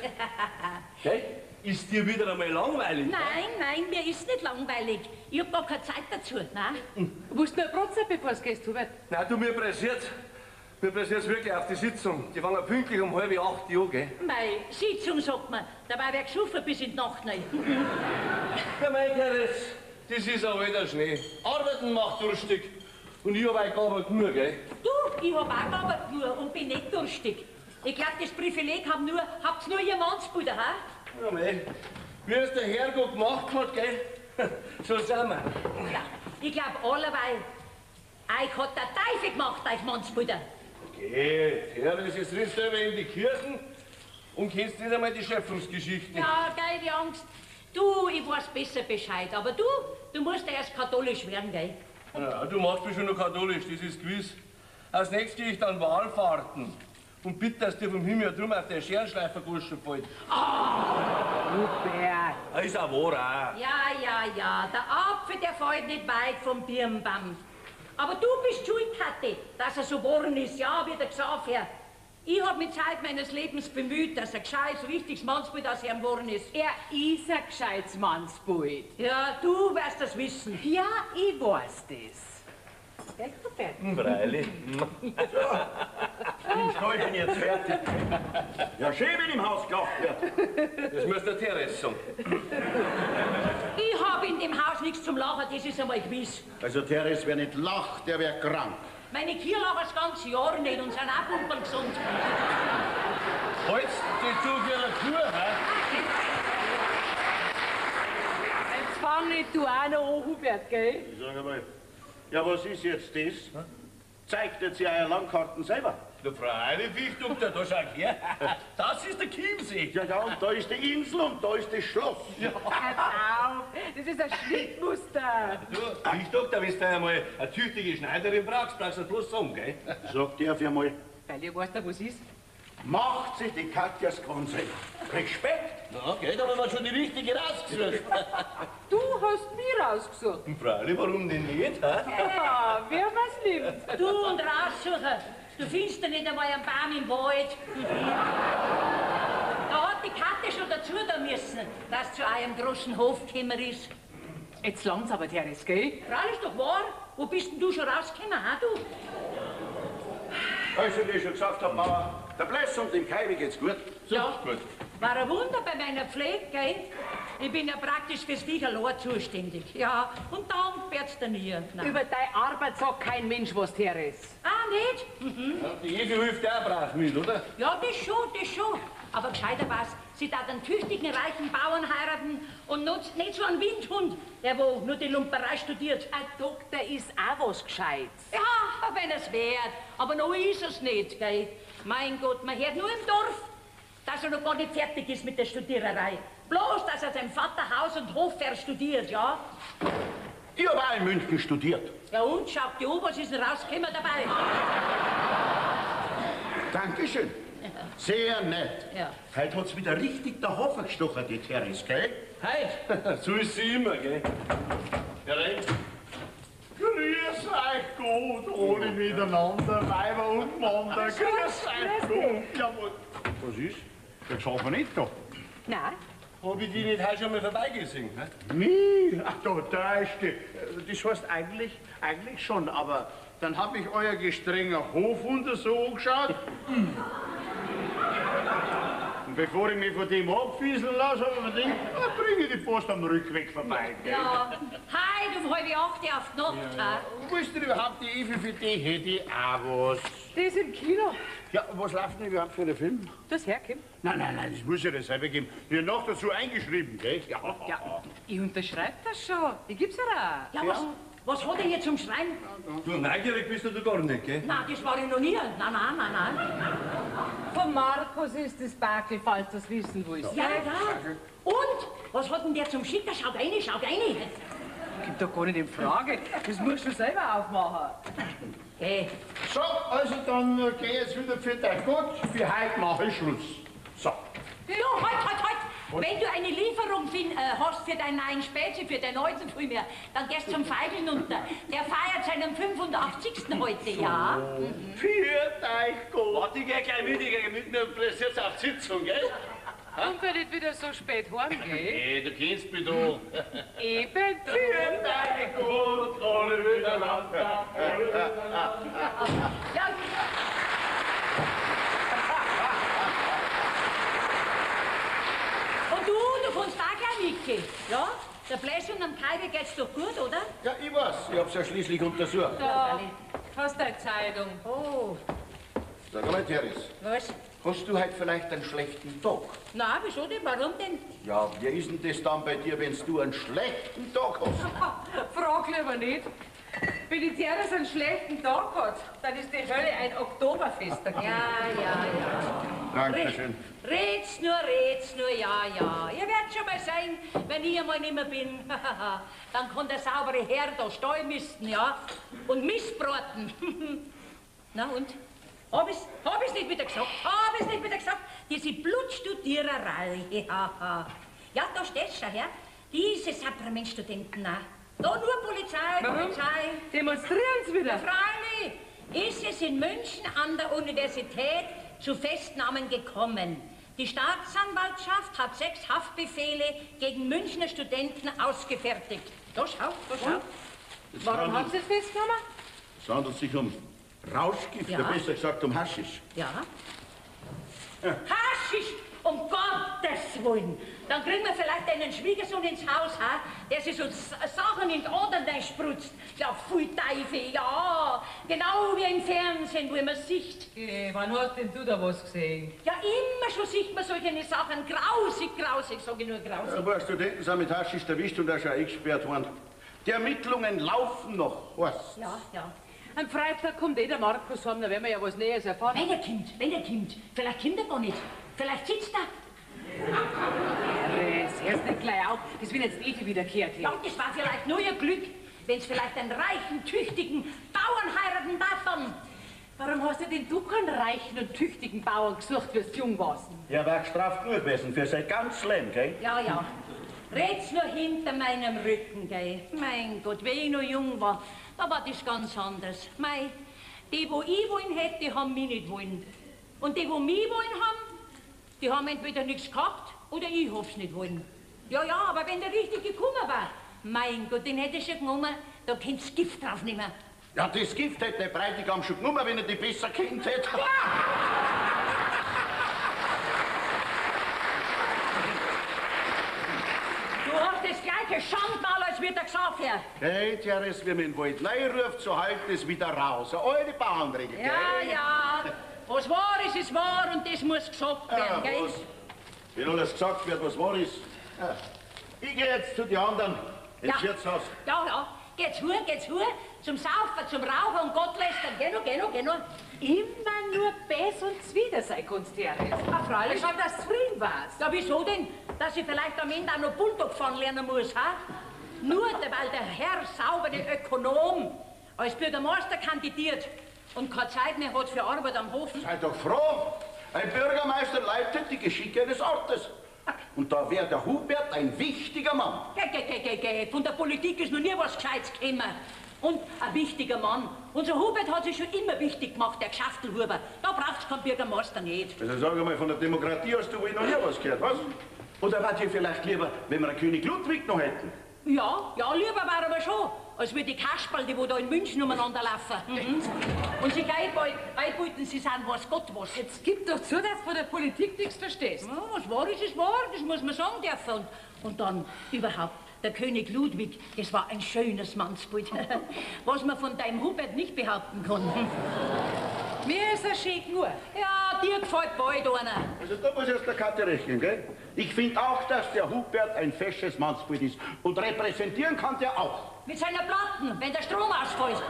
Gell? Ist dir wieder einmal langweilig? Nein, nein, mir ist nicht langweilig. Ich hab gar keine Zeit dazu, nein. Du musst nur ein Brotzeit, bevor du gehst, Hubert. Nein, du, mir pressiert's. Mir pressiert's wirklich auf die Sitzung. Die fangen pünktlich um 7:30 an, gell? Mei, Sitzung, sagt man. Dabei wär geschuffen bis in die Nacht rein. Ja, mein Therese, das ist ein alter Schnee. Arbeiten macht durstig. Und ich hab auch gearbeitet genug, gell? Du, ich hab auch gearbeitet genug und bin nicht durstig. Ich glaub, das Privileg habt's nur ihr Mannsbruder, ha? Ja, mei. Wie es der Herrgott gemacht hat, gell? So sind wir. Ja, ich glaub, allerweil. Euch hat der Teufel gemacht, euch Mannsbruder. Geh, Therese, jetzt rennst du selber in die Kirchen und kennst nicht einmal die Schöpfungsgeschichte. Ja, gell, die Angst. Du, ich weiß besser Bescheid, aber du musst ja erst katholisch werden, gell? Ja, du machst mich schon noch katholisch, das ist gewiss. Als nächstes gehe ich dann Wahlfahrten und bitte, dass dir vom Himmel drum auf der Scherenschleifergoschen fällt. Oh! Hubert! Ist auch wahr, auch. Ja, ja, ja, der Apfel, der fällt nicht weit vom Birnbaum. Aber du bist schuld, Kathi, dass er so geworden ist, ja, wie der Xaver. Ich hab mich Zeit meines Lebens bemüht, dass ein gescheites, richtiges Mannsbild aus ihm geworden ist. Er ist ein gescheites Mannsbild. Ja, du wirst das wissen. Ja, ich weiß das. Gell, Hubert? Freilich. Im Stall bin ich jetzt fertig. Ja, schön, wenn im Haus gelacht wird. Das muss der Therese sagen. Ich hab in dem Haus nichts zum Lachen, das ist einmal gewiss. Also Therese, wer nicht lacht, der wär krank. Meine Kinder lachen das ganze Jahr nicht und sind auch pumperl gesund. Holst dich du für eine Kur, hä? Jetzt fang nicht du auch noch an, Hubert, gell? Sag einmal, ja, was ist jetzt das? Zeichnet sie eure Landkarten selber? Der freilich, Viechdoktor, da schau her. Das ist der Chiemsee. Ja, ja, und da ist die Insel und da ist das Schloss. Ja. Hör auf, das ist ein Schnittmuster. Du, Viechdoktor, wenn du einmal eine tüchtige Schneiderin brauchst, brauchst du bloß sagen, gell? Sag dir auf einmal. Weil ihr weißt ja, was ist. Macht sich die Katja ganz selber. Respekt! Na, gell, da haben wir schon die richtige rausgesucht. Du hast mich rausgesucht. Freilich, warum denn nicht, hä? Ja, wer was nimmt. Du und raussuchen. Du findest ja nicht einmal einen Baum im Wald. Da hat die Katja schon dazu da müssen, dass zu eurem großen Hof gekommen ist. Jetzt langt's aber, Therese, gell? Freilich doch wahr. Wo bist denn du schon rausgekommen, ha, du? Also, wie ich schon gesagt hab, Mama, der Bless und dem Kaiwi geht's gut. So, ja. Gut. War ein Wunder bei meiner Pflege, gell? Ich bin ja praktisch fürs Viech allein zuständig. Ja, und dann wird's dir nie. Nein. Über deine Arbeit sagt kein Mensch was, Therese. Ah, nicht? Mhm. Ja, die Evi hilft auch brav mit, oder? Ja, das schon, das schon. Aber gescheiter war's, sie darf einen tüchtigen, reichen Bauern heiraten und nutzt nicht so einen Windhund, der wo nur die Lumperei studiert. Ein Doktor ist auch was Gescheites. Ja, wenn er's wert. Aber noch ist er's nicht, gell? Mein Gott, man hört nur im Dorf, dass er noch gar nicht fertig ist mit der Studiererei. Bloß, dass er seinem Vater Haus und Hof verstudiert, ja? Ich hab auch in München studiert. Ja und, schaut die an, was ist denn rausgekommen dabei? Dankeschön. Sehr nett. Ja. Heute hat's wieder richtig der Hofer gestochen, die Therese, gell? Heute? So ist sie immer, gell? Ja, rein. Grüß euch Gott, alle miteinander, Weiber und Männer. Grüß euch Gott. Jawohl. Was ist? Der Geschaffen nicht da. Nein. Hab ich die nicht heute schon mal vorbeigesehen? Hä? Nee, ach da täuscht dich. Das heißt eigentlich schon, aber dann hab ich euer gestrenger Hofhund so angeschaut. Und bevor ich mich von dem abfieseln lasse, hab ich mir gedacht, na, bringe ich die Post am Rückweg vorbei. Gell? Ja, heute um 7:30 auf die Nacht. Ja. Wo ist denn überhaupt die Evi? Für die hätte ich auch was. Die ist im Kino. Ja, was läuft denn überhaupt für einen Film? Das herkommt? Nein, nein, nein, das muss ja dasselbe geben. Die hat noch dazu eingeschrieben, gell? Ja. Ja, ich unterschreibe das schon. Ich geb's ihr auch. Ja, was hat er hier zum Schreiben? Du, neugierig bist du gar nicht, gell? Nein, das war ich noch nie. Nein, nein, nein, nein. Von Markus ist das Bakel, falls du das wissen willst. Ja, ja. Und? Was hat denn der zum Schicker? Schaut rein, schaut rein. Gibt doch gar nicht in Frage. Das musst du selber aufmachen. Hey. So, also dann geh jetzt wieder für dein Gott. Für heute mache ich Schluss. So. Ja, halt, halt, halt. Wenn du eine Lieferung hast für deinen neuen Spätzle, für deinen alten vielmehr, dann gehst du zum Feigeln unter. Der feiert seinen 85. heute, ja. Mhm. Für dein Gott. Warte, ich geh gleich mit, ich geh mit mir pressiert auf die Sitzung, gell? Und wenn nicht wieder so spät heimgeh? Hey, du kennst mich doch. Eben. Für dein Gott, alle miteinander. Ja. Und du kannst auch gleich mitgehen, ja? Der Bläsch und am Kaiwe geht's doch gut, oder? Ja, ich weiß. Ich hab's ja schließlich untersucht. Da hast du eine Zeitung. Oh. Sag einmal, Therese. Was? Hast du heute vielleicht einen schlechten Tag? Nein, wieso denn? Warum denn? Ja, wie ist denn das dann bei dir, wenn du einen schlechten Tag hast? Frag lieber nicht. Wenn die Therese einen schlechten Tag hat, dann ist die Hölle ein Oktoberfest. Ja, ja, ja. Dankeschön. Red's nur, ja, ja. Ihr werdet schon mal sehen, wenn ich einmal nicht mehr bin. Dann kann der saubere Herr da Stall misten, ja? Und Mistbraten. Na und? Hab ich's nicht wieder gesagt? Hab ich's nicht wieder gesagt? Diese Blutstudiererei. Ja, ja, da steht's schon, Herr. Diese Sakramentstudenten, na. Da nur Polizei, Warum? Polizei. Demonstrieren sie wieder? Ja, freilich. Ist es in München an der Universität zu Festnahmen gekommen. Die Staatsanwaltschaft hat 6 Haftbefehle gegen Münchner Studenten ausgefertigt. Da schau, da schau. Warum haben Sie es festgenommen? Es handelt sich um Rauschgift, ja. Besser gesagt um Haschisch. Ja. Haschisch! Um Gottes Willen! Dann kriegen wir vielleicht einen Schwiegersohn ins Haus, ha? Der sich so Sachen in die Adern spritzt. Ja, pfui Teufel, ja! Genau wie im Fernsehen, wo man sieht. Wann hast denn du da was gesehen? Ja, immer schon sieht man solche Sachen. Grausig, grausig, sag ich nur grausig. Ein paar Studenten sind mit Haschisch erwischt und auch schon eingesperrt worden. Die Ermittlungen laufen noch, weißt. Ja, ja. Am Freitag kommt eh der Markus heim, da werden wir ja was Näheres erfahren. Wenn er kommt, wenn er kommt. Vielleicht kommt er gar nicht. Vielleicht sitzt er. Iris, hörst nicht gleich auf. Das will jetzt Evi wiederkehrt. Ja, das war vielleicht nur ihr Glück, wenn's vielleicht einen reichen, tüchtigen Bauern heiraten darf dann. Warum hast du denn du keinen reichen und tüchtigen Bauern gesucht, wie du jung warst? Er war gestraft genug gewesen für sein ganzes Leben, gell? Ja, ja. Red's nur hinter meinem Rücken, gell? Mein Gott, wie ich noch jung war, da war das ganz anders. Mei, die, wo ich wollen hätte, die haben mich nicht wollen. Und die, wo mich wollen haben, die haben entweder nichts gehabt oder ich hab's nicht wollen. Ja, ja, aber wenn der richtig gekommen war, mein Gott, den hätte ich schon genommen, da könnt's Gift drauf nehmen. Ja, das Gift hätte der Bräutigam schon genommen, wenn er die besser kennt hätte. Ja. Du hast das gleiche Schandmal, als wird der gesagt, Herr. Hey, Therese, wie man im Wald ruft, so halt es wieder raus. Eine alte Bauernregel, ja, gell? Ja, ja. Was wahr ist, ist wahr und das muss gesagt werden, ja, gell? Was? Wenn alles gesagt wird, was wahr ist. Ja. Ich gehe jetzt zu den anderen ins ja. Wirtshaus. Ja, ja. Geht's hu, zum Saufen, zum Rauchen und Gottlästern. Geh noch, geh noch, geh noch. Immer nur Bess und Zwider sei Kunst, Therese. Ah, freilich. Schau, dass du zufrieden warst. Ja, wieso denn? Dass ich vielleicht am Ende auch noch Bulldog fahren lernen muss, ha? Nur, weil der Herr saubere Ökonom als Bürgermeister kandidiert und keine Zeit mehr hat für Arbeit am Hof. Sei doch froh! Ein Bürgermeister leitet die Geschicke eines Ortes. Und da wäre der Hubert ein wichtiger Mann. Geh, geh, geh, geh, geh. Von der Politik ist noch nie was Gescheites gekommen. Und ein wichtiger Mann. Unser Hubert hat sich schon immer wichtig gemacht, der Geschäftelhuber. Da braucht's keinen Bürgermeister nicht. Also sag einmal, von der Demokratie hast du wohl noch nie was gehört, was? Oder wart ihr vielleicht lieber, wenn wir einen König Ludwig noch hätten? Ja, ja, lieber war aber schon, als wir die Kasperl, die wo da in München umeinander laufen. Mhm. Und sich einbeuten, sie sind was Gott was. Jetzt gib doch zu, dass du von der Politik nichts verstehst. Ja, was wahr ist, ist wahr, das muss man sagen dürfen. Und dann überhaupt, der König Ludwig, das war ein schönes Mannsbild. Was man von deinem Hubert nicht behaupten kann. Mir ist er schön genug. Ja, dir gefällt bald einer. Also da muss ich aus der Karte rechnen, gell? Ich finde auch, dass der Hubert ein fesches Mannsbild ist. Und repräsentieren kann der auch. Mit seiner Platten, wenn der Strom ausfällt.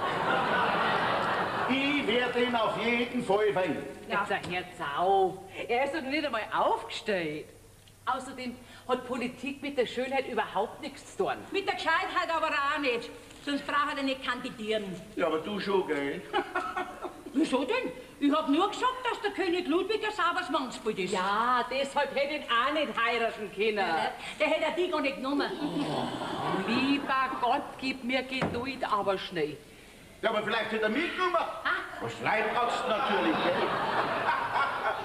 Ich werde ihn auf jeden Fall wählen. Ja. Jetzt hört's auf. Er ist doch nicht einmal aufgestellt. Außerdem hat Politik mit der Schönheit überhaupt nichts zu tun. Mit der Gescheitheit aber auch nicht. Sonst braucht er nicht kandidieren. Ja, aber du schon, gell? Wieso denn? Ich hab nur gesagt, dass der König Ludwig ein sauberes Mannsbild ist. Ja, deshalb hätte ich ihn auch nicht heiraten können. Ja, der hätte die gar nicht genommen. Oh, lieber Gott, gib mir Geduld, aber schnell. Ja, aber vielleicht hätte er mich genommen. Ah? Was Leibarzt natürlich, gell?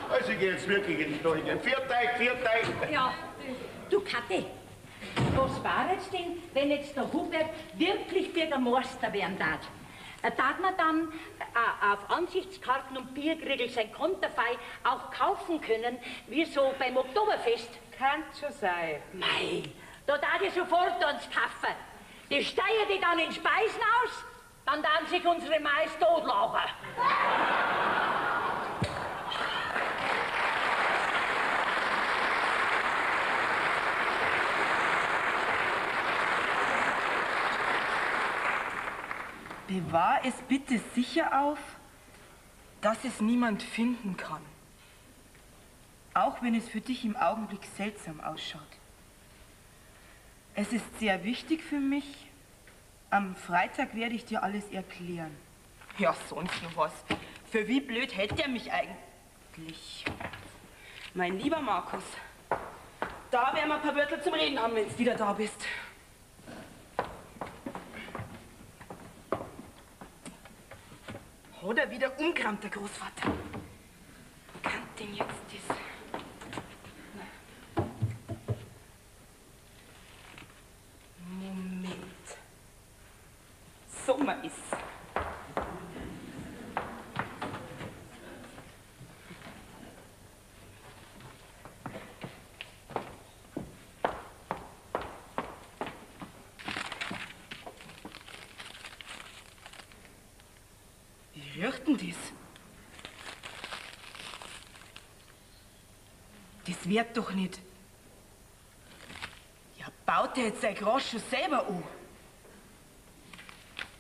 Also ich geh jetzt wirklich in die Stall. Vierteig, Vierteig. Ja, du Kathi, was war jetzt denn, wenn jetzt der Hubert wirklich Bürgermeister werden darf? Darf man dann auf Ansichtskarten und Bierkriegel sein Konterfei auch kaufen können, wie so beim Oktoberfest? Kann schon sein. Mei, da darf ich sofort ans kaufen. Die steigen die dann in Speisen aus, dann darf sich unsere Mais totlachen. Bewahr es bitte sicher auf, dass es niemand finden kann. Auch wenn es für dich im Augenblick seltsam ausschaut. Es ist sehr wichtig für mich. Am Freitag werde ich dir alles erklären. Ja, sonst noch was. Für wie blöd hält er mich eigentlich? Mein lieber Markus, da werden wir ein paar Wörter zum Reden haben, wenn du wieder da bist. Hat er wieder umgerammt, der Großvater. Kann Riecht denn das? Das wird doch nicht. Ja, baut er jetzt sein Gras schon selber an?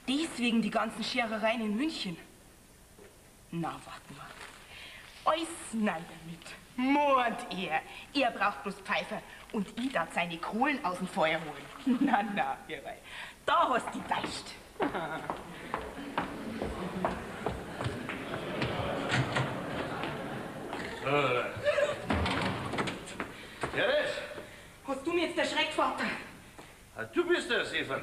Deswegen die ganzen Scherereien in München. Na, warte mal. Alles nein damit. Mord er. Er braucht bloß Pfeifer und ich darf seine Kohlen aus dem Feuer holen. Na, na, Irrei. Da hast du die täuscht. Therese! Hast du mir jetzt erschreckt, Vater? Ah, du bist das, Eva.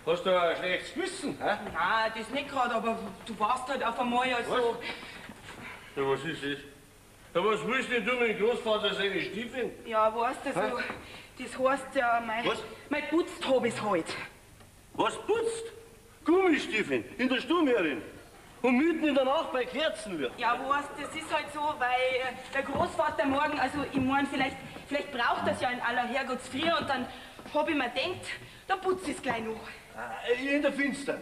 Hast du ein schlechtes Gewissen, hä? Nein, das nicht gerade, aber du warst halt auf einmal also. Was? Ja, was ist das? Ja, was willst denn du mit dem Großvater seine Stiefeln? Ja, weißt du, so, das heißt ja, mein putzt hab ich's halt. Was putzt? Gummistiefeln in der Sturmherrin. Und mitten in der Nacht bei Kerzenlicht. Ja, weißt, das ist halt so, weil der Großvater morgen, also ich mein, vielleicht braucht das ja in aller Herrgottsfrüh und dann hab ich mir gedacht, dann putze ich's gleich noch. In der Finster.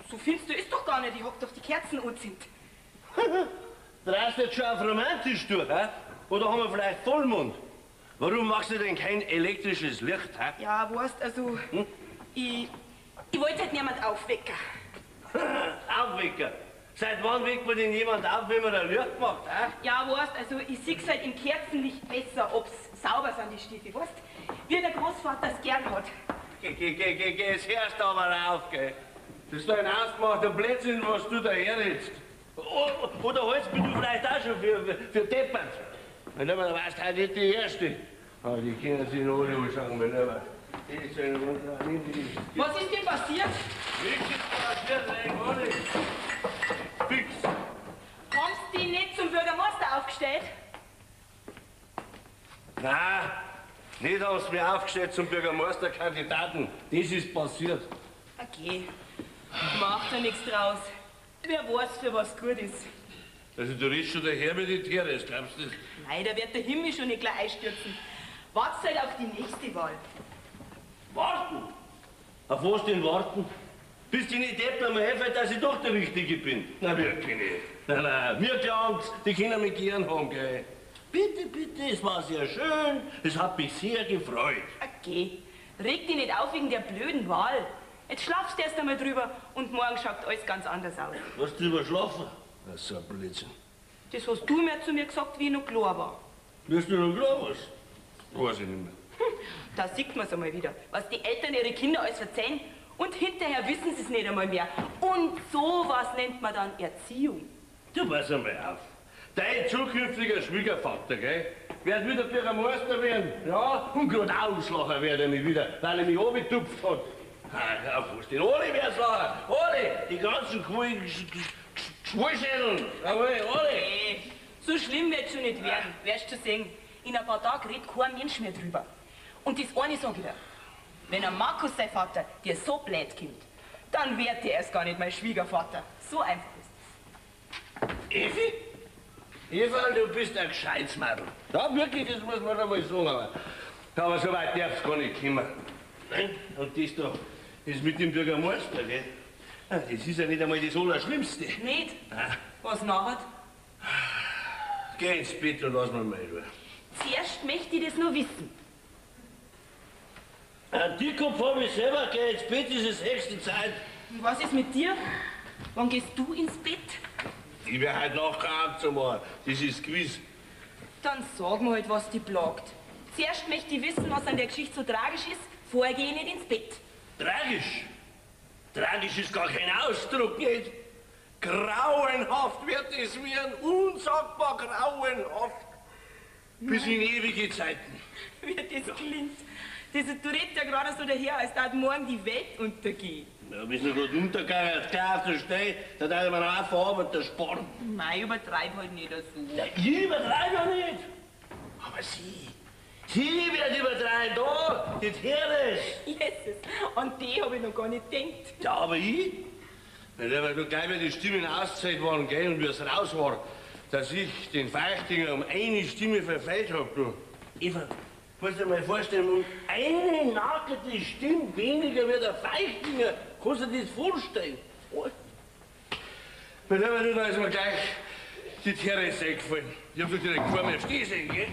So finster ist doch gar nicht, ich hab doch die Kerzen angezündet. Drehst du jetzt schon auf romantisch durch, hä? Oder haben wir vielleicht Vollmond? Warum machst du denn kein elektrisches Licht, hä? Ja, weißt, also, ich wollte halt niemand aufwecken. Aufwecken? Seit wann weckt man denn jemand auf, wenn man ein Licht macht, hä? Ja, weißt, also ich seh's halt im Kerzenlicht besser, ob's sauber sind, die Stiefel, weißt? Wie der Großvater es gern hat. Geh, geh, geh, geh, geh, jetzt hörst du aber auf, gell? Das ist doch ein ausgemachter Blödsinn, was du da herredst. Oder hältst mich du vielleicht auch schon für deppert? Mein Lieber, du warst heute nicht die Erste. Aber die können sich noch alle anschauen, mein Lieber. Was ist denn passiert? Nichts ist passiert, nein, gar nichts. Fix. Haben sie dich nicht zum Bürgermeister aufgestellt? Nein, nicht haben sie mich aufgestellt zum Bürgermeisterkandidaten. Das ist passiert. Okay, macht ja nichts draus. Wer weiß, für was gut ist. Also du redest schon daher mit den Therese, glaubst du das? Nein, da wird der Himmel schon nicht gleich einstürzen. Wart's halt auf die nächste Wahl. Warten? Auf was denn warten? Bis die nicht deppert mir einfällt, dass ich doch der Richtige bin. Na wirklich nicht. Nein, nein, mir glaubt's, die können mich gern haben, gell. Bitte, bitte, es war sehr schön, es hat mich sehr gefreut. Okay, reg dich nicht auf wegen der blöden Wahl. Jetzt schlafst du erst einmal drüber und morgen schaut alles ganz anders aus. Was drüber schlafen? Das ist so ein Blödsinn. Das hast du mir zu mir gesagt, wie ich noch klar war. Bist du noch klar was? Weiß ich nicht mehr. Da sieht man's einmal wieder, was die Eltern ihre Kinder alles verzeihen und hinterher wissen sie's nicht einmal mehr. Und sowas nennt man dann Erziehung. Du pass einmal auf. Dein zukünftiger Schwiegervater, gell, wird wieder Bürgermeister werden, ja, und grad auslachen werde er mich wieder, weil er mich runtergetupft hat. Ach, auf was denn? Alle werden's lachen, alle, die ganzen Schwulschädeln, jawohl, alle. Hey, so schlimm wird's schon nicht werden, wirst du sehen. In ein paar Tagen redet kein Mensch mehr drüber. Und das eine sag ich dir, wenn der Markus, sein Vater, dir so blöd kommt, dann wird der erst gar nicht mein Schwiegervater. So einfach ist es. Evi? Eva, du bist ein gescheites Madel. Ja, wirklich, das muss man einmal sagen. Aber so weit darf's gar nicht kommen. Nein? Und das da, das mit dem Bürgermeister, gell? Das ist ja nicht einmal das Allerschlimmste. Nicht? Nein. Was nachher? Geh ins Bett und lass mich mal in Ruhe. Zuerst möchte ich das nur wissen. Einen Dickkopf hab ich selber, geh ins Bett, ist es höchste Zeit. Und was ist mit dir? Wann gehst du ins Bett? Ich werde heute Nacht kein Abend zu machen, das ist gewiss. Dann sag mir halt, was dich plagt. Zuerst möchte ich wissen, was an der Geschichte so tragisch ist, vorher geh ich nicht ins Bett. Tragisch? Tragisch ist gar kein Ausdruck, nicht? Grauenhaft wird es werden, unsagbar grauenhaft. Bis in ewige Zeiten. Wie das klingt. Das, du redest ja gerade so daher, als da morgen die Welt untergeht. Ja, bist du gerade untergegangen, klar auf der Stelle, da darf man auch Arbeit sparen. Nein, übertreib halt nicht so. Ja, ich übertreibe ja nicht. Aber sie wird übertreiben, da, die Therese. Jesus, an die hab ich noch gar nicht gedacht. Ja, aber ich? Weil du gleich, wie die Stimmen auszählt waren, gell, und wie es raus war, dass ich den Feichtinger um eine Stimme verfehlt hab, du. Eva, musst du dir mal vorstellen, um eine nackte Stimme weniger wie der Feichtinger, kannst du dir das vorstellen? Bei der du, da ist mir gleich die Therese eingefallen. Ich hab doch direkt vor mir stehen sehen, gell?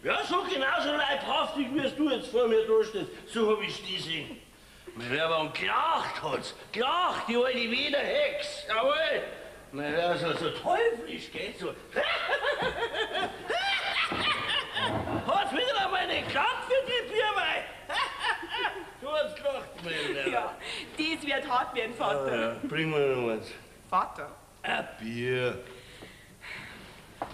Ja, so genauso leibhaftig, wie du jetzt vor mir da stehst, so hab ich stehen sehen. Mein Werber, und gelacht hat's. Gelacht, die alte Wiener Hex. Jawohl. Mein Werber, so teuflisch, gell? So. Hat's wieder einmal nicht geklappt für die Bierwein? Du hast gelacht, mein Werber. Ja, das wird hart werden, Vater. Ja, ja. Bring mir noch eins. Vater. Ein Bier.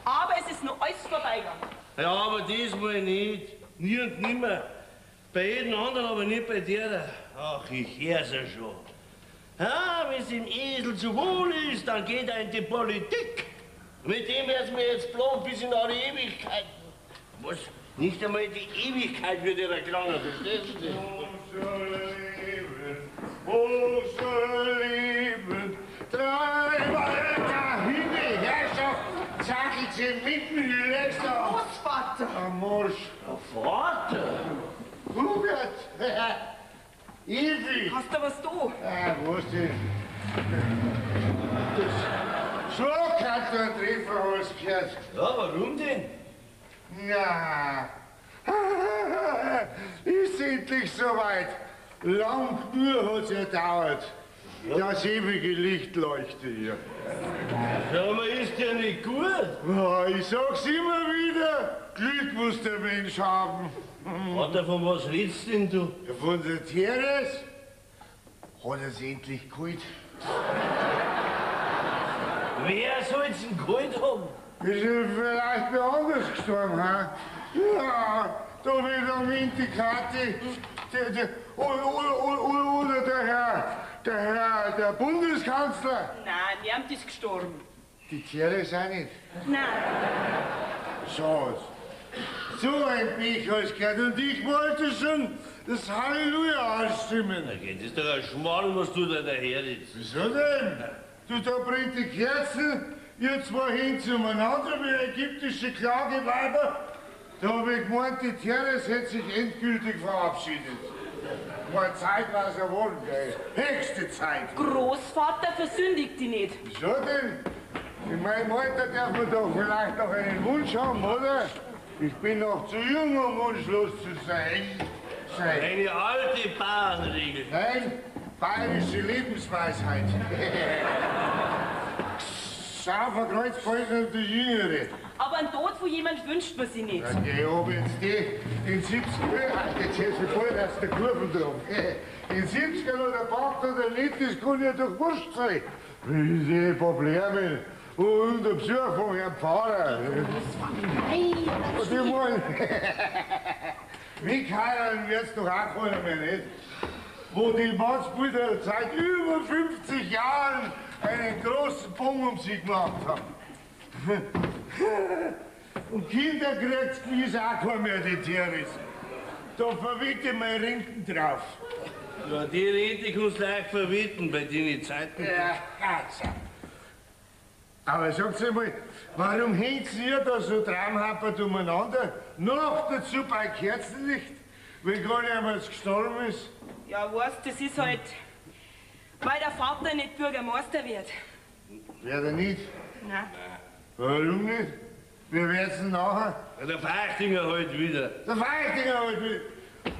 Aber es ist noch alles vorbeigegangen. Ja, aber diesmal nicht. Nie und nimmer. Bei jedem anderen, aber nicht bei der. Ach, ich hör's ja schon. Ja, wenn's dem Esel zu wohl ist, dann geht er in die Politik. Mit dem werd's mir jetzt planen bis in alle Ewigkeiten. Was? Nicht einmal die Ewigkeit wird ihr gelangen, verstehst du das? Unser Leben, dreimal dahin die Herrschaft, zackelt sie mitten in letzter. Großvater! Am Marsch. Ja, Vater! Hubert! Evi! Hast du was da? Ah, was denn? Das so kannst du einen Treffer hast gehört. Ja, warum denn? Na, ist endlich soweit. Lang nur hat's ja gedauert. Das ewige Licht leuchtet hier. Ja, aber ist ja nicht gut. Ja, ich sag's immer wieder, Glück muss der Mensch haben. Vater, von was redest denn du? Ja, von der Therese hat er's endlich geholt. Wer soll's denn geholt haben? Ist er vielleicht wer anders gestorben, ha? Ja, da wird am Indikati, oder der Herr, der Bundeskanzler. Nein, niemand ist gestorben. Die Therese auch nicht. Nein. So, so ein Pech hast gehört und ich wollte schon das Halleluja anstimmen. Na, das ist doch ein Schmarrn, was du da daherredest. Wieso denn? Du, da bringt die Kerzen, ihr zwei hin zueinander wie ägyptische Klageweiber. Da hab ich gemeint, die Therese hätte sich endgültig verabschiedet. War Zeit war's ja wohl, gell? Höchste Zeit. Großvater versündigt die nicht. Wieso denn? In meinem Alter darf man doch vielleicht noch einen Wunsch haben, oder? Ich bin noch zu jung, um wunschlos zu sein. Eine alte Bauernregel. Nein, bayerische Lebensweisheit. Schau, verkreuzt und die Jüngere. Aber einen Tod von jemand wünscht man sich nicht. Ja, ich hab jetzt die in 70 jetzt ist sie voll aus der Kurve drauf. In 70er oder Packt oder nicht, das kann ja doch wurscht sein. Wie die Probleme. Und der Besuch von Herrn Pfarrer. Und ich mein, mich heiraten wird's doch auch keiner mehr, nicht? Wo die Mannsbilder seit über 50 Jahren einen großen Bogen um sie gemacht haben. Und Kinder kriegt's gewiss auch keiner mehr, die Therese. Da verwette ich meine Renten drauf. Ja, die Rente kannst du leicht verwetten bei den Zeiten. Ja, also. Aber sagt's einmal, warum hängt ihr da so traumhappert umeinander? Noch dazu bei Kerzenlicht, wenn gar nicht einmal gestorben ist. Ja, weißt, das ist halt, weil der Vater nicht Bürgermeister wird. Wird er nicht? Nein. Warum nicht? Wer wird's denn nachher? Ja, der Feichtinger halt wieder. Der Feichtinger halt wieder.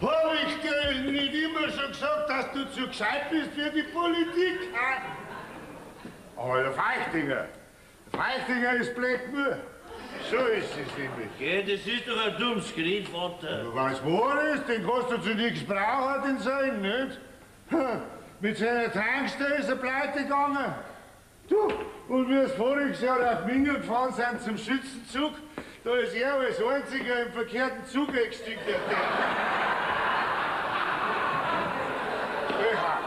Hab ich dir nicht immer schon gesagt, dass du zu gescheit bist für die Politik? Ha? Aber der Feichtinger ist blöd nur. So ist es nämlich. Gell, das ist doch ein dummes Gerät, Vater. Ja, was wahr ist, den kannst du zu nichts brauchen, den Sein, nicht? Mit seiner Tankstelle ist er pleite gegangen. Du, und wir voriges Jahr auf Minga gefahren sind zum Schützenzug, da ist er als einziger im verkehrten Zug eingestiegen, der Depp. Ja.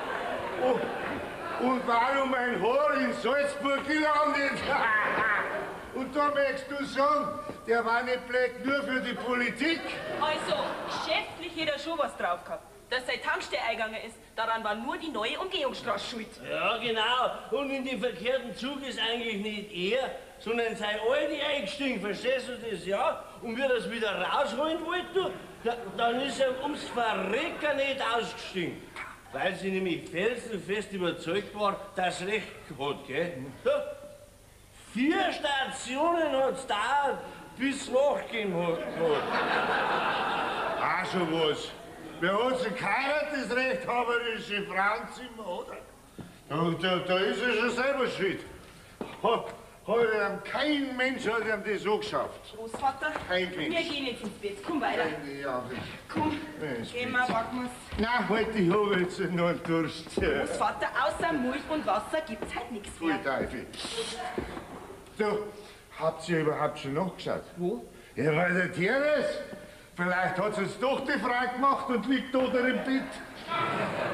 Und war um ein Haar in Salzburg gelandet. Und da möchtest du sagen, der war nicht blöd nur für die Politik. Also, geschäftlich hätte er schon was drauf gehabt. Dass sein Tankstelle eingegangen ist, daran war nur die neue Umgehungsstraße schuld. Ja, genau. Und in den verkehrten Zug ist eigentlich nicht er, sondern sein Alte eingestiegen. Verstehst du das, ja? Und wie er das wieder rausholen wollte, dann ist er ums Verrecken nicht ausgestiegen. Weil sie nämlich felsenfest überzeugt war, dass recht hat, gell? Ja. 4 Stationen hat's da, bis nachgegeben hat. Auch schon was. Wer hat sich geheiratet, das rechthaberische Frauenzimmer, oder? Da ist er schon selber schuld. Kein Mensch hat ihm das so geschafft. Großvater, kein Mensch. Wir gehen jetzt ins Bett. Komm weiter. Ja, komm, gehen wir, packen wir's. Nein, halt, ich hab jetzt noch einen Durst. Großvater, außer Milch und Wasser gibt's halt nichts mehr. Pfui Teufel. Du, habt ihr überhaupt schon nachgeschaut? Wo? Ja, bei der Therese. Vielleicht hat sie es doch die Frau gemacht und liegt da im Bett.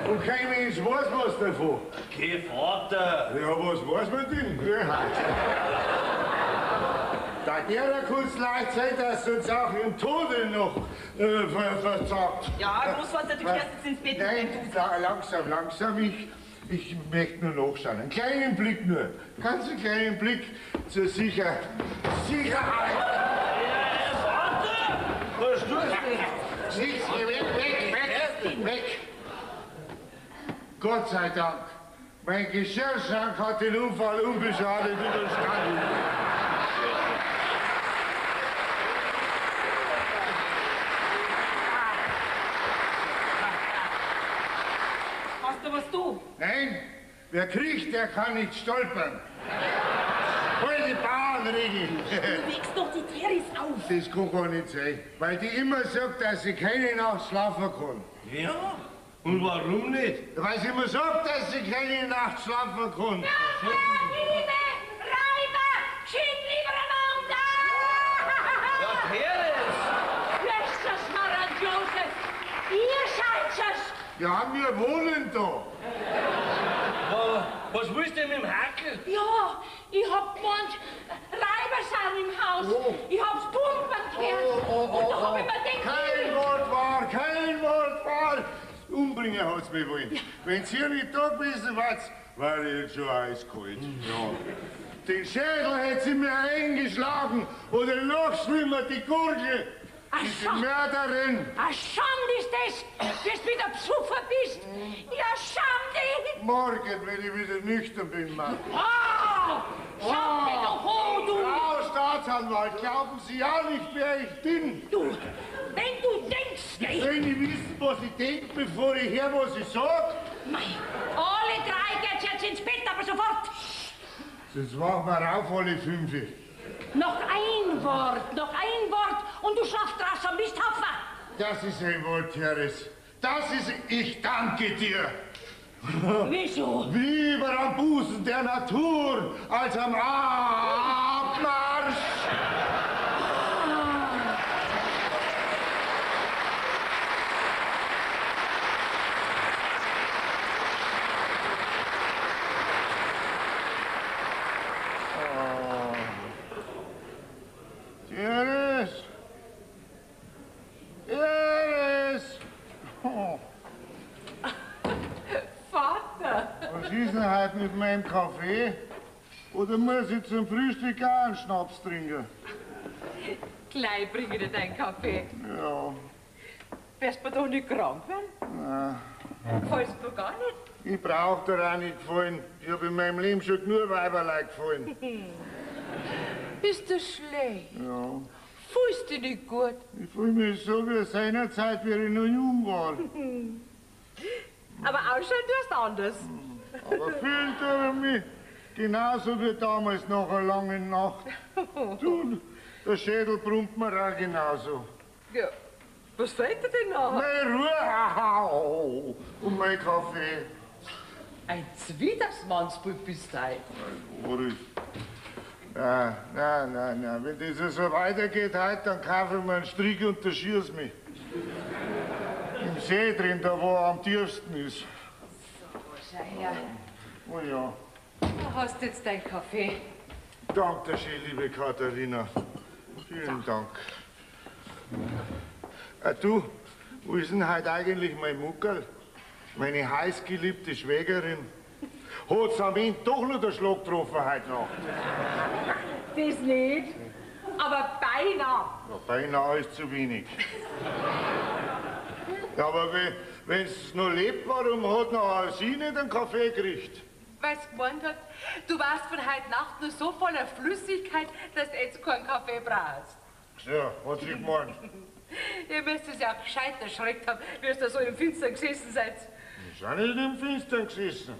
Und kein Mensch weiß was davon. Okay, Vater. Ja, was weiß man denn? Da der kann's leicht sein, dass sie uns auch im Tode noch versagt. Ja, Großvater, du gehst jetzt ins Bett. Nein, langsam, langsam. Ich möchte nur nachschauen. Einen kleinen Blick nur. Ganz einen kleinen Blick zur Sicherheit. Ja, Vater! Was tust du? Nichts, weg, weg, weg, weg! Gott sei Dank. Mein Geschirrschrank hat den Unfall unbeschadet überstanden. Hast du was du? Nein, wer kriecht, der kann nicht stolpern. Hol die Bauernregel. Du wächst doch die Therese auf. Das kann gar nicht sein, weil die immer sagt, dass sie keine Nacht schlafen kann. Ja? Und warum nicht? Weil sie immer sagt, dass sie keine Nacht schlafen kann. Ja, Liebe, Räuber, geschwind liebereinander! Ja, Therese! Jesus, Maran Josef, ihr seid es! Ja, wir wohnen da. Was willst du denn mit dem Hackel? Ja, ich hab gemeint, Räuber sind im Haus. Oh. Ich hab's pumpen gehört. Oh, oh, oh, und da hab ich mir gedacht, kein Wort wahr, kein Wort wahr. Umbringen hat's mich wollen. Ja. Wenn's hier nicht da gewesen wart, war ich jetzt schon eiskalt. Ja. Den Schädel hätt sie mir eingeschlagen oder noch schlimmer, die Gurgel. Diese Mörderin. A Schande ist das, dass du wieder Psuffer bist. Ja, Schande. Morgen, wenn ich wieder nüchtern bin, Mann. Ah, Schande doch, oh, du. Frau Staatsanwalt, glauben Sie ja nicht, wer ich bin. Du, wenn du denkst... Soll ich wissen, was ich denk, bevor ich höre, was ich sag? Mei, alle drei geht's jetzt ins Bett, aber sofort. Sonst machen wir auf alle 5. Noch ein Wort, noch ein Wort und du schlafst draußen am Misthaufen. Das ist ein Wort, Therese. Das ist, ich danke dir. Wieso? Lieber am Busen der Natur als am Abmarsch. Therese! Therese! Oh. Vater! Was ist denn heute mit meinem Kaffee? Oder muss ich zum Frühstück auch einen Schnaps trinken? Gleich bringe ich dir deinen Kaffee. Ja. Wirst du doch nicht krank werden? Nein. Gefällt's mir gar nicht. Ich brauch dir auch nicht gefallen. Ich hab in meinem Leben schon genug Weiberlein gefallen. Bist du schlecht? Ja. Fühlst du dich nicht gut? Ich fühle mich so wie seinerzeit, wie ich noch jung war. Aber ausschauen tust du anders. Aber fühlen tue ich mich genauso wie damals nach einer langen Nacht. Du, der Schädel brummt mir auch genauso. Ja, was fehlt dir denn noch? Meine Ruhe und mein Kaffee. Ein Zwidersmannsbub bist du. Boris. Nein, nein, nein, nein. Wenn das so weitergeht heute, dann kaufe ich mir einen Strick und da schieß mich. Im See drin, da wo er am tiefsten ist. So, schau her. Oh ja. Da hast jetzt deinen Kaffee. Danke schön, liebe Katharina. Vielen Dank. Du, wo ist denn heute eigentlich mein Muckerl? Meine heißgeliebte Schwägerin. Hat's am Ende doch noch der Schlag getroffen heute Nacht? Das nicht, aber beinahe. Ja, beinahe ist zu wenig. Ja, aber Wenn's noch lebt, warum hat noch sie nicht einen Kaffee gekriegt? Weil's gemeint hat, du warst von heute Nacht nur so voller Flüssigkeit, dass du jetzt keinen Kaffee brauchst. Ja, hat sie gemeint. Ihr müsst es ja auch gescheit erschreckt haben, wie ihr da so im Finstern gesessen seid. Wir sind nicht im Finstern gesessen.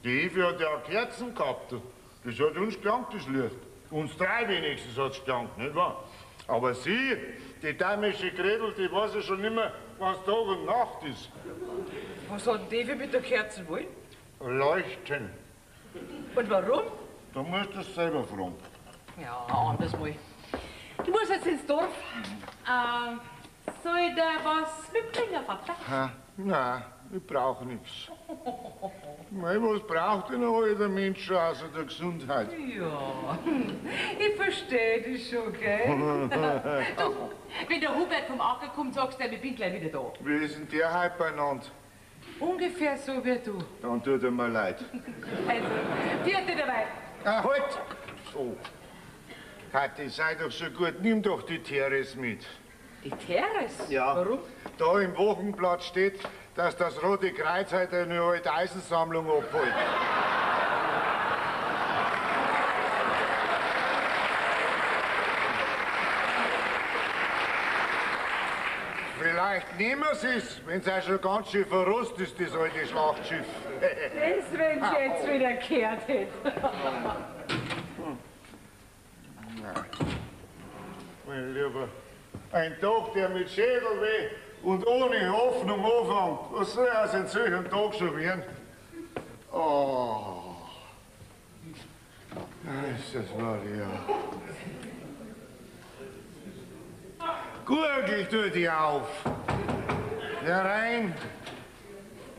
Die Evi hat ja auch Kerzen gehabt. Das hat uns gelangt, das Licht. Uns drei wenigstens hat's gelangt, nicht wahr? Aber sie, die dämische Gretel, die weiß ja schon nicht mehr, was Tag und Nacht ist. Was hat denn die Evi mit der Kerze wollen? Leuchten. Und warum? Da musst du es selber fragen. Ja, anders mal. Du musst jetzt ins Dorf. Soll ich dir was mitbringen, Vater? Ha, nein, ich brauch nix. Mei, was braucht denn ein alter Mensch schon außer der Gesundheit? Ja, ich verstehe dich schon, gell? Du, wenn der Hubert vom Acker kommt, sagst du ihm, ich bin gleich wieder da. Wie ist denn der heute beieinander? Ungefähr so wie du. Dann tut er mir leid. Also, vierte dabei. Ah, halt! Oh. Kathi, sei doch so gut, nimm doch die Teres mit. Die Teres? Ja. Warum? Da im Wochenblatt steht, dass das Rote Kreuz heute eine alte Eisensammlung abholt. Vielleicht nehmen sie es, wenn's auch schon ganz schön verrostet ist, das alte Schlachtschiff. Das, wenn's jetzt wieder gehört hätte. Nein. Mein Lieber, ein Tag, der mit Schädelweh und ohne Hoffnung anfängt. Was soll aus einem solchen Tag schon werden? Oh. Jesus Maria. Gurgel, tu die auf. Herein.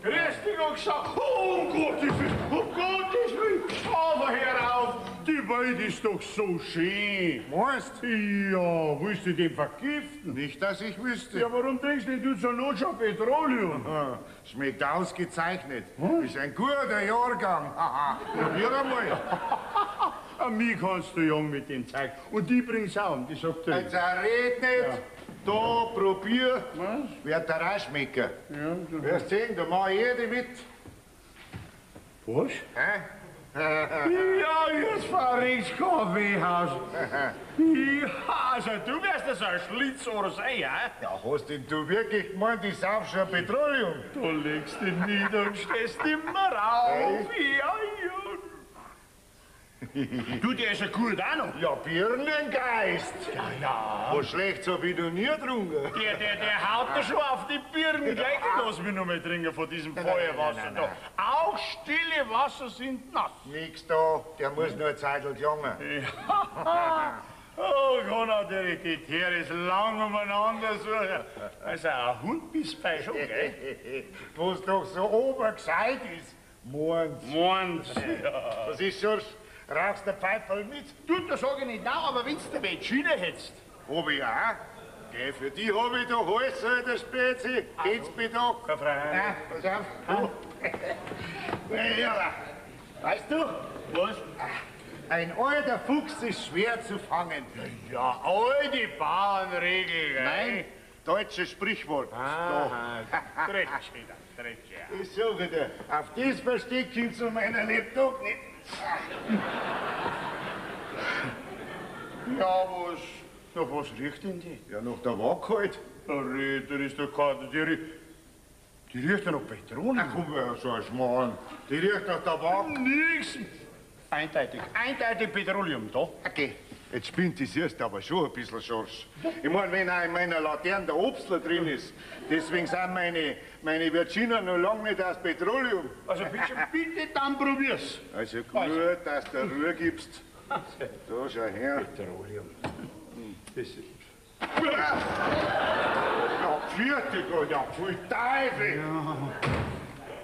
Grüß dich, Oxa. Oh, um Gottes Willen, um Gottes Willen. Aber hör auf, die Welt ist doch so schön. Meinst du? Ja, willst du den vergiften? Nicht, dass ich wüsste. Ja, warum trinkst denn du zur Not schon Petroleum? Schmeckt ausgezeichnet. Hm? Ist ein guter Jahrgang. Probier einmal. An mich kannst du jung mit dem Zeug. Und die bringt's auch, die sagt dir. Jetzt red nicht. Ja. Da, probier. Was? Wird dir auch schmecken. Ja, du wirst sehen, da mach ich jede mit. Was? Hä? Ja, jetzt fahr ich ins Kaffeehaus. Ja, also du wirst das ein Schlitzohr sein, hä? Ja, hast denn du wirklich gemeint, ich sauf schon Petroleum? Du legst dich nieder und stehst immer auf. Hey. Ja, ja. Du, der ist ja gut auch noch. Ja, Birnengeist. Ja, ja. Was Schlechtes hab ich noch nie getrunken. Der haut da schon auf die Birnen. Gleich lass mich noch mal trinken von diesem Feuerwasser da. Auch stille Wasser sind nass. Nix da, der muss nur eine Zeit gelangen. Ja. Oh, kann natürlich die Tiere lang umeinander suchen. Also ein Hund bist du schon, gell? Was doch so obergescheit ist. Morgens. Morgens, ja. Was ist, Schorsch? Rauchst du Pfeiferl mit? Du, das sag ich nicht nein, aber wenn's du Vegine hättest. Hab ich auch. Geh, für die hab ich doch alles, alter Spezi. Geht's mir doch. Kein Freiheit. Ja, pass auf. Du. Mein Lieber, weißt du? Was? Ein alter Fuchs ist schwer zu fangen. Ja, alte Bauernregel, gell? Nein, deutsches Sprichwort. Aha, Dreckschäder, Dreckschäder. Ich sage dir, auf das Versteck kommst du meiner Lebtag nicht. Ja, was? Nach was riecht denn die? Ja, nach der Waage halt. Der ist doch kein, die riecht ja nach Petroleum. Ach komm, ja, so ein Schmarrn. Die riecht nach der Waage. Nix. Eindeutig, eindeutig Petroleum, da. Okay. Jetzt spinnt die siehst aber schon ein bisschen, Schorsch. Ich mein, wenn auch in meiner Laterne der Obstler drin ist, deswegen sind meine Virginia noch lange nicht aus Petroleum. Also bitte, bitte, dann probier's. Also gut, also. Dass du Ruhe gibst. Da, schau her. Petroleum. Das ist... Ja, pfiat Gott, ja, pfui Teufel. Ja.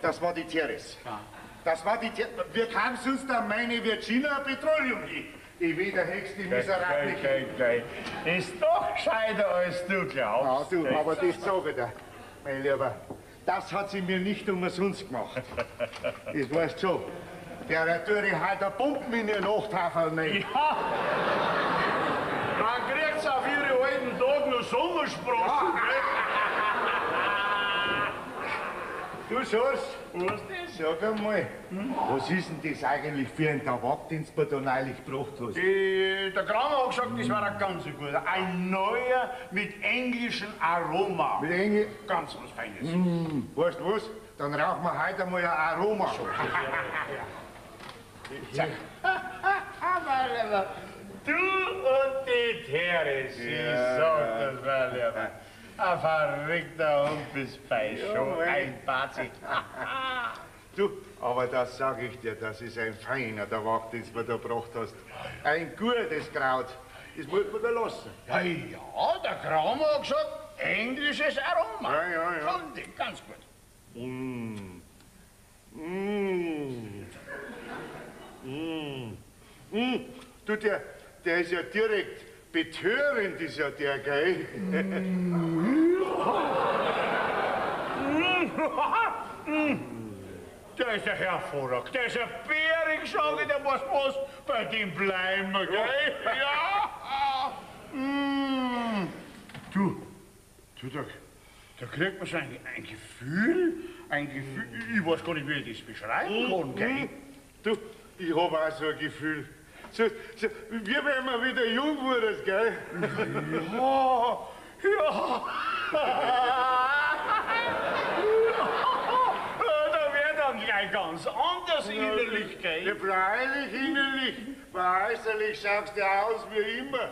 Das war die Teres. Ja. Das war die Teres. Wie kam sonst an meine Virginia Petroleum hin? Ich will der Hex, die miserable. Gell, gell, gell. Ist doch gescheiter, als du glaubst. Ja, du, aber das sag ich dir, mein Lieber. Das hat sie mir nicht umsonst gemacht. Das weißt schon. Der tue ich halt eine Pumpen in ihr Nachttafel rein. Ja. Man kriegt's auf ihre alten Tag noch Sommersprossen. Ja. Du Schorsch, Was denn? Sag einmal, was ist denn das eigentlich für ein Tabak, den du mir da neulich gebracht hast? Der Kramer hat gesagt, das war ein ganz guter. Ein neuer mit englischem Aroma. Mit Engl... Ganz was Feines. Weißt du was? Dann rauchen wir heute einmal ein Aroma. Zack. Mein Lieber, du und die Therese, ich sag das, mein Lieber. Ein verrückter Hund bist bei schon, ein Bazi. Du, aber das sag ich dir, das ist ein feiner Tabak, den du mir da gebracht hast. Ein gutes Kraut. Das muss man da lassen. Ja, ja, der Kramer hat gesagt, englisches Aroma. Ja, ja, ja. Fand ich ganz gut. Mmh. Mmh. Mmh. Mmh. Du, der ist ja direkt betörend, ist ja der, gell? Der ist ja hervorragend. Der ist ja bärig, sag ich dir, was, bei dem bleiben wir, gell? Ja. Mm. Du, da kriegt man so ein Gefühl, ich weiß gar nicht, wie ich das beschreiben kann, gell? Du, ich hab auch so ein Gefühl. So, wie wenn man wieder jung wurde, gell? Ja, ja. Da wird dann gleich ganz anders innerlich, gell? Ja, freilich innerlich. Weil äußerlich schaust du aus wie immer.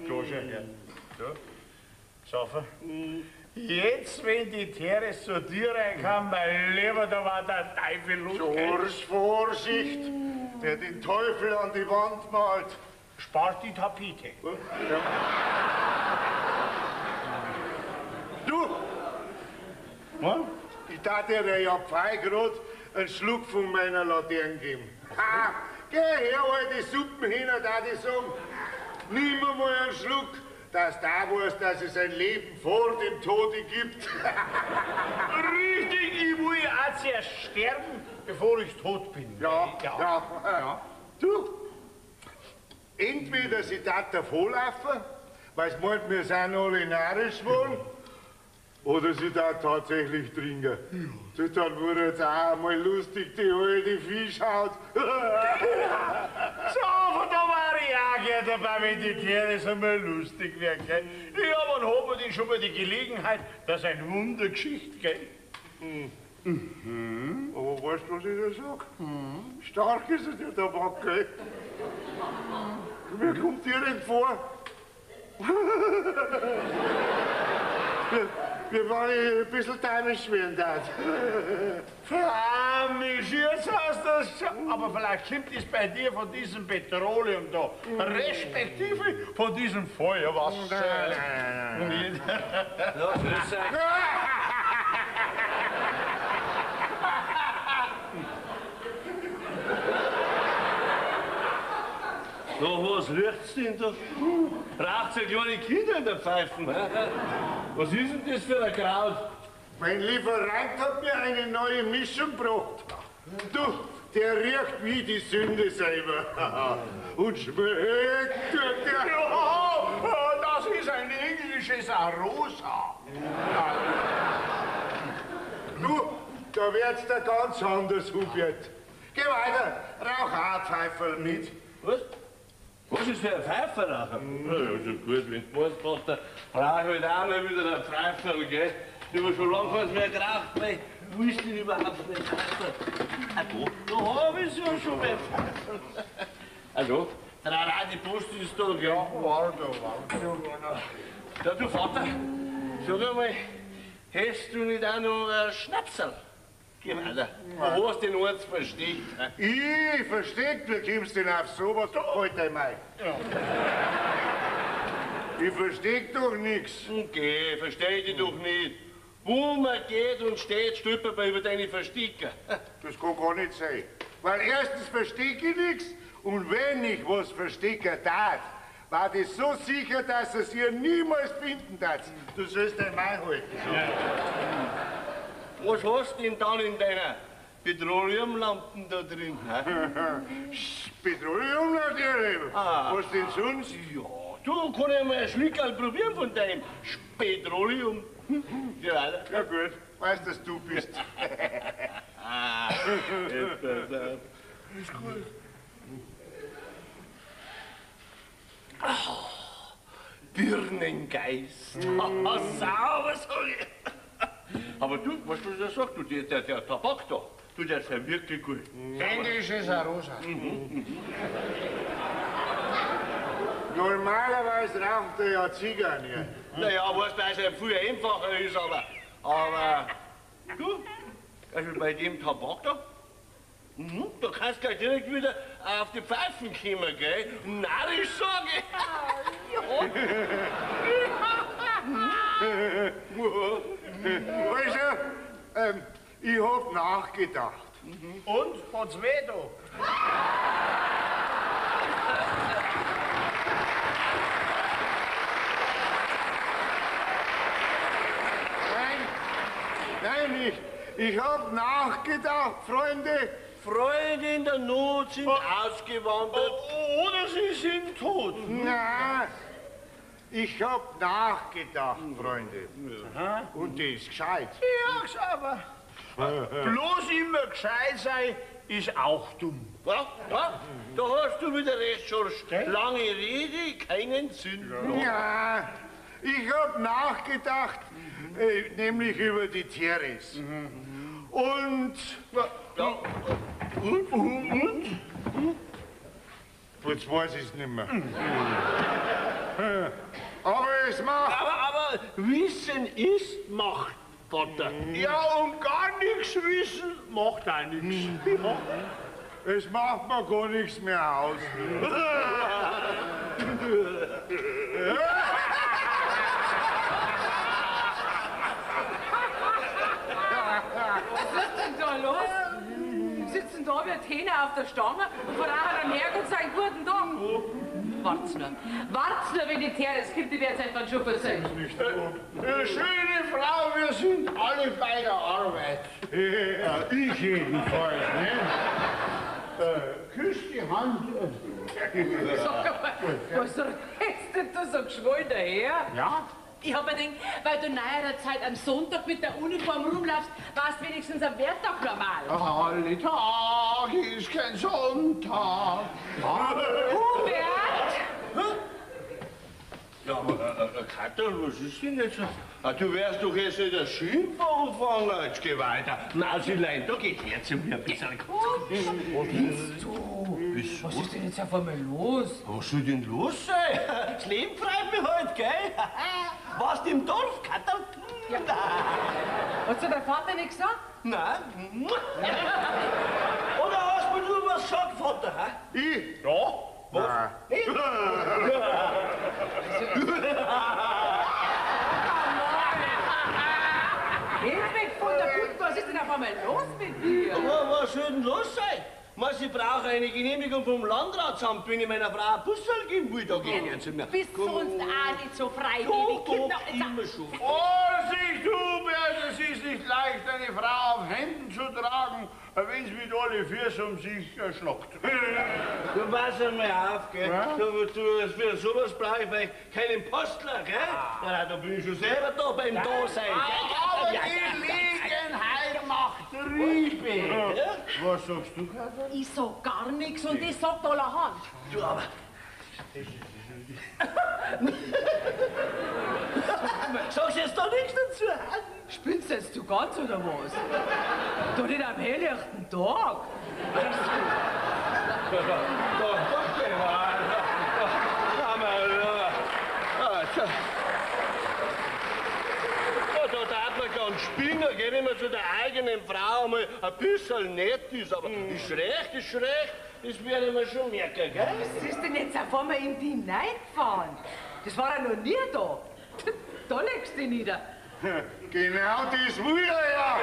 Da schau her. Da. Saufer. Jetzt, wenn die Therese zu dir reinkam, mein Lieber, da war der Teufel los. George, Vorsicht! Der den Teufel an die Wand malt. Spart die Tapete. Ja. Du! Was? Ich tat dir ja grad einen Schluck von meiner Laterne geben. Ha! Geh her, alte Suppen hin, da ich sagen. Nimm mal einen Schluck, dass da weißt, dass es ein Leben vor dem Tode gibt. Richtig, ich will auch zuerst sterben, bevor ich tot bin. Ja, ja, ja. Du, entweder sie tat davonlaufen, weil sie meint, wir sind alle narrisch geworden, oder sie tat tatsächlich trinken. Ja. Dann wurde jetzt auch einmal lustig, die alte Fischhaut. So, von da war ich auch gern dabei, wenn die Therese einmal lustig wird, gell? Ja, wann hat man denn schon mal die Gelegenheit, dass ein Wunder geschieht, gell? Mhm. Mhm. Aber weißt du, was ich da sag? Mhm. Stark ist es der Tabak, gell? Mir kommt direkt vor. Wir waren ein bisschen dämisch werden da. Verarmisch, jetzt hast du das schon. Aber vielleicht kommt es bei dir von diesem Petroleum da, respektive von diesem Feuerwasser. Nein, nein, nein. Ja, grüß euch. Na, was riecht's denn da? Raucht ja kleine Kinder in der Pfeifen. Was ist denn das für ein Kraut? Mein Lieferant hat mir eine neue Mischung gebracht. Du, der riecht wie die Sünde selber. Und schmeckt tut der. Ja, das ist ein englisches Arosa. Du, da wird's dir ganz anders, Hubert. Geh weiter, rauch auch ein Pfeiferl mit. Was? Was ist für ein Pfeiferraucher? Na ja, schon gut, wenn du meinst, Vater, rauch halt auch mal wieder ein Pfeiferl, gell? Ich hab schon lange keins mehr geraucht, weil wo ist denn überhaupt mein Pfeiferl? Ah, da hab ich's ja schon, mein Pfeiferl. Also, trara, die Post ist da, gell? Ja, warte, warte. Ja, du Vater, sag einmal, hast du nicht auch noch ein Schnapserl? Geh weiter. Wo hast du denn eins versteckt? Ich versteckt? Wie kommst du denn auf sowas? Halt einmal. Ja. Ich versteck doch nix. Okay, versteh dich doch nicht. Wo man geht und steht, stolpert man über deine Verstecker. Das kann gar nicht sein. Weil erstens verstecke ich nix und wenn ich was verstecken darf, war das so sicher, dass es ihr niemals finden darf. Du sollst dein Mann halten. Ja. Was hast du denn dann in deiner Petroleumlampen da drin? Petroleum natürlich. Ah. Was denn sonst? Ja, Du, kann ich mal ein Schlickerl probieren von deinem Petroleum? Ja, ja gut, weißt, dass du bist. Ist gut. Oh, Birnengeist. Sauber, sag ich. Aber du, weißt du, was er sagt? Du, der Tabak da, du, der ist ja wirklich gut. Englisch ist ein Rosa. Normalerweise raucht er ja Zigarren hier. Naja, weißt du, weil es ja viel einfacher ist, aber du, also bei dem Tabak da, da kannst du gleich direkt wieder auf die Pfeifen kommen, gell? Narrisch, sag ich. Also, ich hab nachgedacht. Und? Hat's weh da? Nein, nicht. Ich hab nachgedacht, Freunde. Freunde in der Not sind ausgewandert. Oder sie sind tot. Nein, ich hab nachgedacht, Freunde. Aha. Und die ist gescheit. Ja, aber bloß immer gescheit sein ist auch dumm. Ja, ja, da hast du wieder recht, Schorsch. Lange Rede, keinen Sinn. Ja, ich hab nachgedacht, nämlich über die Teres. Und... Ja. Und? Jetzt weiß ich's nicht mehr. Aber es macht... Aber Wissen ist Macht, Vater. Ja, und gar nichts wissen macht auch nichts. Ja. Es macht mir gar nichts mehr aus. Was ist denn da los? Sitzen da wie Athener auf der Stange und verrachen am Herr und sagen guten Tag. Wart's nur. Wart's nur, wenn die Teres kommt, die wird's euch dann schon verzeihen. Schöne Frau, wir sind alle bei der Arbeit. Ich jedenfalls, ne? Küss die Hand. Sag mal, was redest denn du so geschwollen daher? Ja? Ich hab mir gedacht, weil du in neuerer Zeit am Sonntag mit der Uniform rumlaufst, warst wenigstens am Werktag normal. Alle Tag ist kein Sonntag. Hubert! Ja, aber Katja, was ist denn jetzt? Du wärst doch jetzt nicht der Schimpf anfangen. Jetzt geh weiter. Mausilein, da geht her zu mir ein bisschen. Komm, bist du? Wieso? Was ist denn jetzt auf einmal los? Was soll denn los sein? Das Leben freut mich halt, gell? Warst im Dorf, Katja? Ja. Hat dir dein Vater nicht gesagt? Nein. Oder hast du mir was gesagt, Vater? Hä? Ich? Ja. Was? Nein. Nicht? Hilf von der Guten, was ist denn auf einmal los mit dir? Aber was soll denn los sein? Was, ich brauche eine Genehmigung vom Landratsamt, wenn ich meiner Frau ein Busserl geben will, da geh ich jetzt mehr. Bist sonst auch nicht so freigebig. Doch, doch, immer schon. Vorsicht, Hubert, es ist nicht leicht, eine Frau auf Händen zu tragen, wenn sie mit alle Füßen um sich schlagt. Du pass einmal auf, gell? Ja? Du, für sowas brauche ich vielleicht keinen Postler, gell? Na, da bin ich schon selber da beim Dasein. Aber Gelegenheit macht Triebe. Ja? Was sagst du, Katja? Ich sag gar nichts und ich sag allerhand. Du, aber... Sagst du jetzt da nichts dazu? Spinnst jetzt du ganz oder was? Doch nicht am helllichten Tag. Da darf man ganz spinnen, gell, wenn man zu der eigenen Frau einmal ein bisschen nett ist. Aber ist recht, das werde ich mir schon merken, gell? Was ist denn jetzt auf einmal in die hineingefahren? Das war ja noch nie da. Da legst du dich nieder. Genau das will er ja.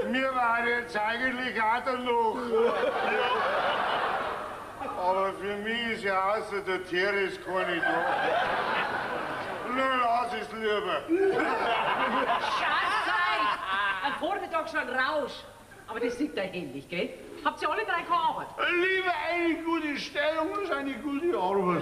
Mir war jetzt eigentlich auch danach. Aber für mich ist ja außer der Teres keine da. Nur lass es lieber. Scheiße! Ein Vormittag schon Rausch. Aber das sieht der ähnlich, gell? Habt ihr alle drei keine Arbeit? Lieber eine gute Stellung als eine gute Arbeit.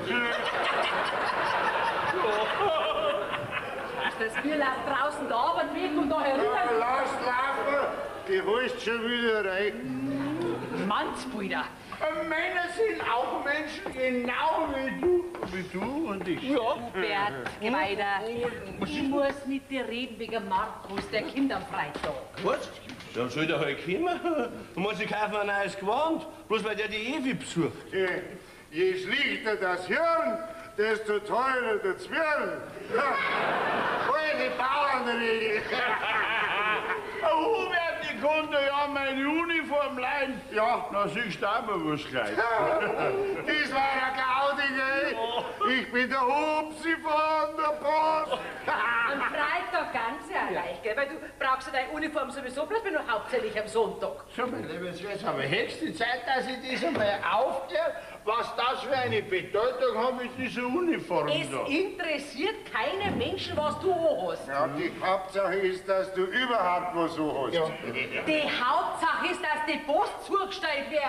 Das Bier läuft draußen der Arbeit weg und da herüber. Ja, lass laufen, die holst schon wieder rein. Mannsbrüder. Männer sind auch Menschen, genau wie du und ich. Ja. Hubert, geh weiter. Ich muss mit dir reden wegen Markus, der kommt am Freitag. Was? Dann soll der halt kommen. Du musst sich kaufen ein neues Gewand, bloß weil der die Evi besucht. Je schlichter das Hirn, desto teurer der Zwirn. Alte Bauernregel. Hubert, ich konnte ja meine Uniform leihen. Ja. Na, siehst du auch mal was gleich. Das war ein Gaudi, gell? Ich bin der Hupsi von der Post. Am Freitag ganz ja leicht, gell? Weil du brauchst ja deine Uniform sowieso bloß nur hauptsächlich am Sonntag. So, mein Lieber, es wird aber höchste Zeit, dass ich das einmal aufkläre, was das für eine Bedeutung hat mit dieser Uniform Es da. interessiert keinen Menschen, was du anhast. Ja, die Hauptsache ist, dass du überhaupt was so hast. Ja. Die Hauptsache ist, dass die Post zugestellt wird.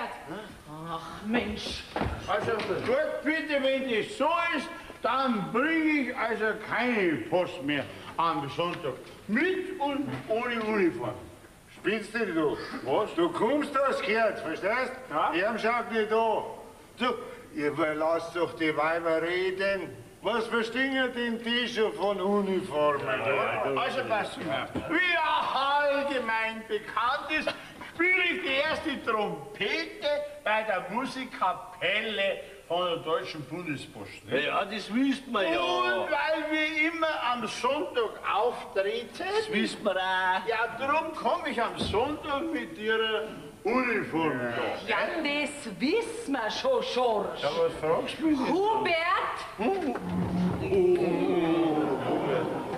Ach, Mensch. Also gut, bitte, wenn das so ist, dann bringe ich also keine Post mehr am Sonntag. Mit und ohne Uniform. Spinnst du, du? Was? Du kommst aus Gehört, verstehst? Ja. Er schaut nicht an. Du, ihr lasst doch die Weiber reden. Was verstehen denn die schon von Uniformen? Ja, Also pass mal auf. Wie ja allgemein bekannt ist, spiele ich die erste Trompete bei der Musikkapelle von der Deutschen Bundespost. Ne? Ja, das wisst man ja. Und weil wir immer am Sonntag auftreten, Das wisst man auch. ja, drum komme ich am Sonntag mit ihrer Uniform da. Ja, das wissen wir schon, Schorsch. Ja, was fragst du mich denn? Hubert!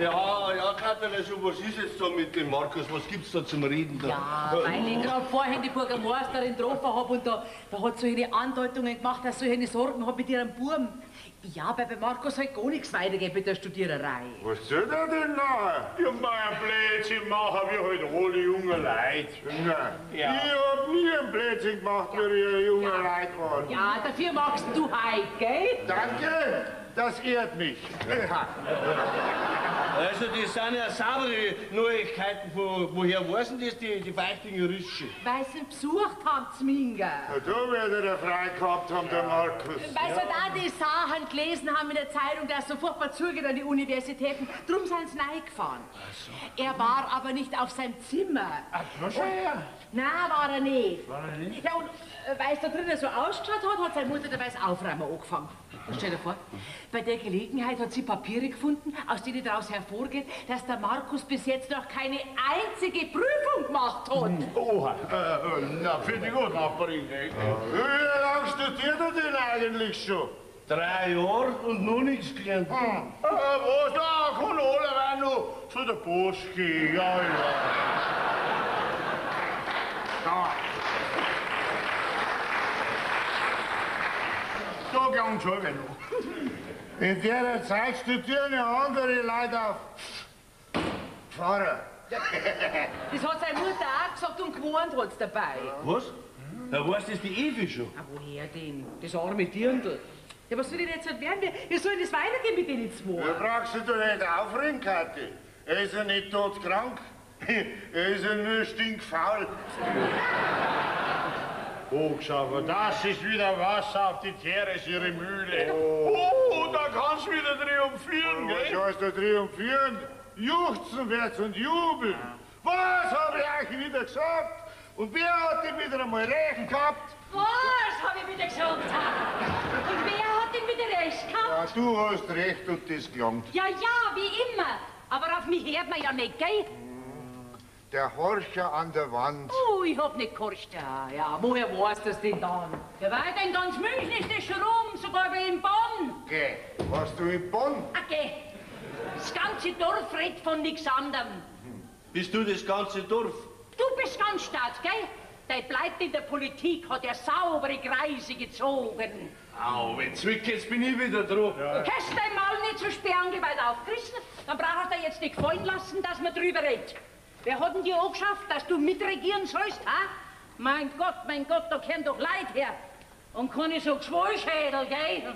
Ja, ja, Katharina, so, was ist jetzt da mit dem Markus? Was gibt's da zum Reden da? Ja, weil ich gerade vorhin die Bürgermeisterin getroffen habe und da hat sie solche Andeutungen gemacht, dass sie solche Sorgen hat mit ihrem Buben. Ja, weil bei Markus halt gar nichts weitergeht mit der Studiererei. Was soll der denn nachher? Ja, mein Blödsinn machen wir halt alle jungen Leute. Nein. Ja. Ich hab nie einen Blödsinn gemacht, wie ich ein junger Leut war. Ja, dafür machst du heut, gell? Danke, das ehrt mich. Ja. Also, das sind ja saubere Neuigkeiten. Von, woher weiß denn das, die feichtigen Rische? Weil sie ihn besucht haben, Zminger. Na, da wird er frei gehabt haben, der Markus. Weil sie halt auch die Sachen gelesen haben in der Zeitung, dass so furchtbar zugeht an die Universitäten. Drum sind sie reingefahren. Er war aber nicht auf seinem Zimmer. Ach, was schon her? Nein, war er nicht. War er nicht? Ja, und weil es da drinnen so ausgeschaut hat, hat seine Mutter dabei das Aufräumen angefangen. Und stell dir vor, bei der Gelegenheit hat sie Papiere gefunden, aus denen daraus hervorgeht, dass der Markus bis jetzt noch keine einzige Prüfung gemacht hat. Oha, na, finde ich gut, Nachbarin. gell? Wie lange studiert er denn eigentlich schon? 3 Jahre und noch nichts gelernt. Was, da kann alle noch zu der Post gehen, ja, ja. Da. Da gehen schon alle noch. In der Zeit studieren ja andere Leute auf Pfarrer. Das hat seine Mutter auch gesagt und gewarnt hat's dabei. Was? Ja, weiß das die Evi schon? Ah, woher denn? Das arme Dirndl. Ja, was soll denn jetzt halt werden? Wie soll denn das weitergehen mit denen zwei? Da brauchst du dich nicht aufregen, Kathi. Er ist ja nicht todkrank. Er ist ja nur stinkfaul. Oh, Xaver, das ist wieder Wasser auf die Teres, ihre Mühle. Oh, da kannst du wieder triumphieren, Was gell? heißt da triumphieren? Juchzen wird's und jubeln. Was hab ich euch wieder gesagt? Und wer hat denn wieder einmal recht gehabt? Was habe ich wieder gesagt? Und wer hat denn wieder recht gehabt? Ja, du hast recht und das gelangt. Ja, ja, wie immer. Aber auf mich hört man ja nicht, gell? Der Horcher an der Wand. Oh, ich hab nicht gehorcht. Ja, ja, woher weißt du das denn dann? Ja, weil in ganz München ist das schon rum, sogar wie in Bonn. Geh, warst du in Bonn? Okay. Das ganze Dorf redet von nichts anderem. Bist du das ganze Dorf? Du bist ganz stark, gell? Der bleibt in der Politik, hat er saubere Kreise gezogen. Au, wenn zwick, jetzt bin ich wieder dran. Ja. Hast dein Maul nicht so sperrangelweit aufgerissen, dann brauchst du dir jetzt nicht gefallen lassen, dass man drüber redet. Wer hat denn dir angeschafft, dass du mitregieren sollst, ha? Mein Gott, da kehren doch Leid her. Und keine so Geschwollschädel, gell?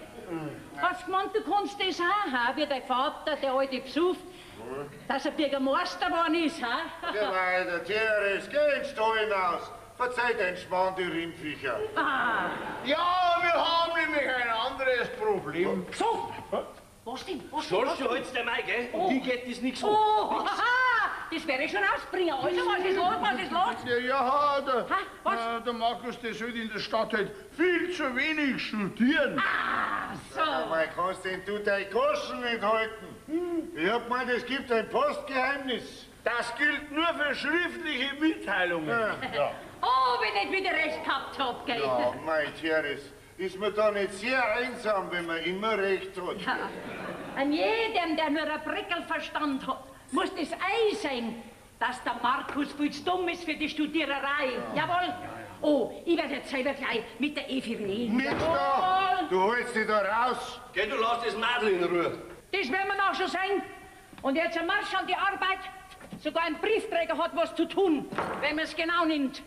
Hast gemeint, du kannst das auch, ha? Wie dein Vater, der alte besuft, dass er Bürgermeister geworden ist, ha? Geh weiter, Therese, geh in den Stall hinaus. Verzeih dein Schwan, die Rindviecher. Ah. Ja, wir haben nämlich ein anderes Problem. So! Was denn? Was denn? Schorsch, du hältst der Mai, gell? Und die geht das nix an. Oh, haha, das werde ich schon ausbringen. Also, was ist los? Was ist los? Ja, der, Ha, was? der Markus, der sollte in der Stadt halt viel zu wenig studieren. Ah, so. Sag mal, kannst denn du deine Goschen nicht halten? Ich hab gemeint, es gibt ein Postgeheimnis. Das gilt nur für schriftliche Mitteilungen. Ja. Oh, wenn ich nicht wieder recht gehabt hab, gell? Ja, mein Therese, ist mir da nicht sehr einsam, wenn man immer recht hat? Ja. An jedem, der nur ein Brickelverstand hat, muss das Ei sein, dass der Markus viel zu dumm ist für die Studiererei. Ja. Jawohl. Oh, ich werde jetzt selber gleich mit der Evi reden. Nix da! Du holst dich da raus! Geh, du lass das Madel in Ruhe. Das werden wir noch schon sehen. Und jetzt ein Marsch an die Arbeit. Sogar ein Briefträger hat was zu tun, wenn man es genau nimmt.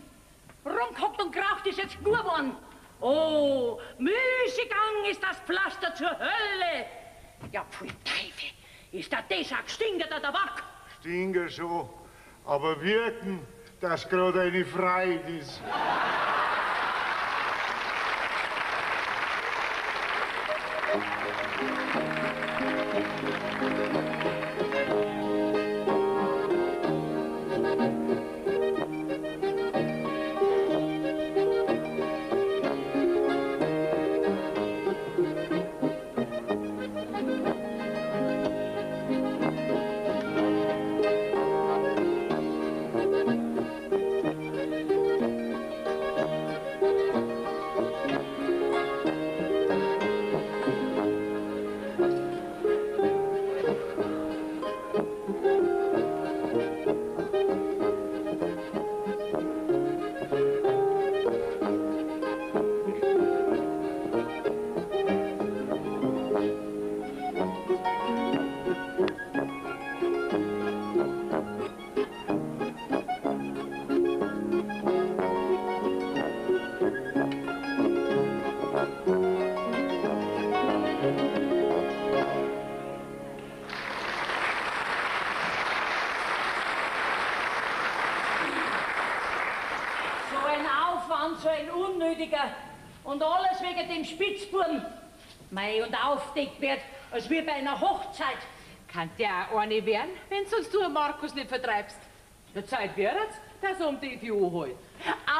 Rumgehockt und geraucht ist jetzt nur geworden. Oh, Müßiggang ist das Pflaster zur Hölle. Ja, pfui Teufel, ist da das ein gestinkerter Tabak? Stinker schon, aber wirken, dass gerade eine Freiheit ist. So ein unnötiger und alles wegen dem Spitzbuben. Mei, und aufdeckt wird, als wie bei einer Hochzeit. Kann der auch eine werden, wenn sonst du Markus nicht vertreibst. Der Zeit wird's, dass er um die Evi anholt.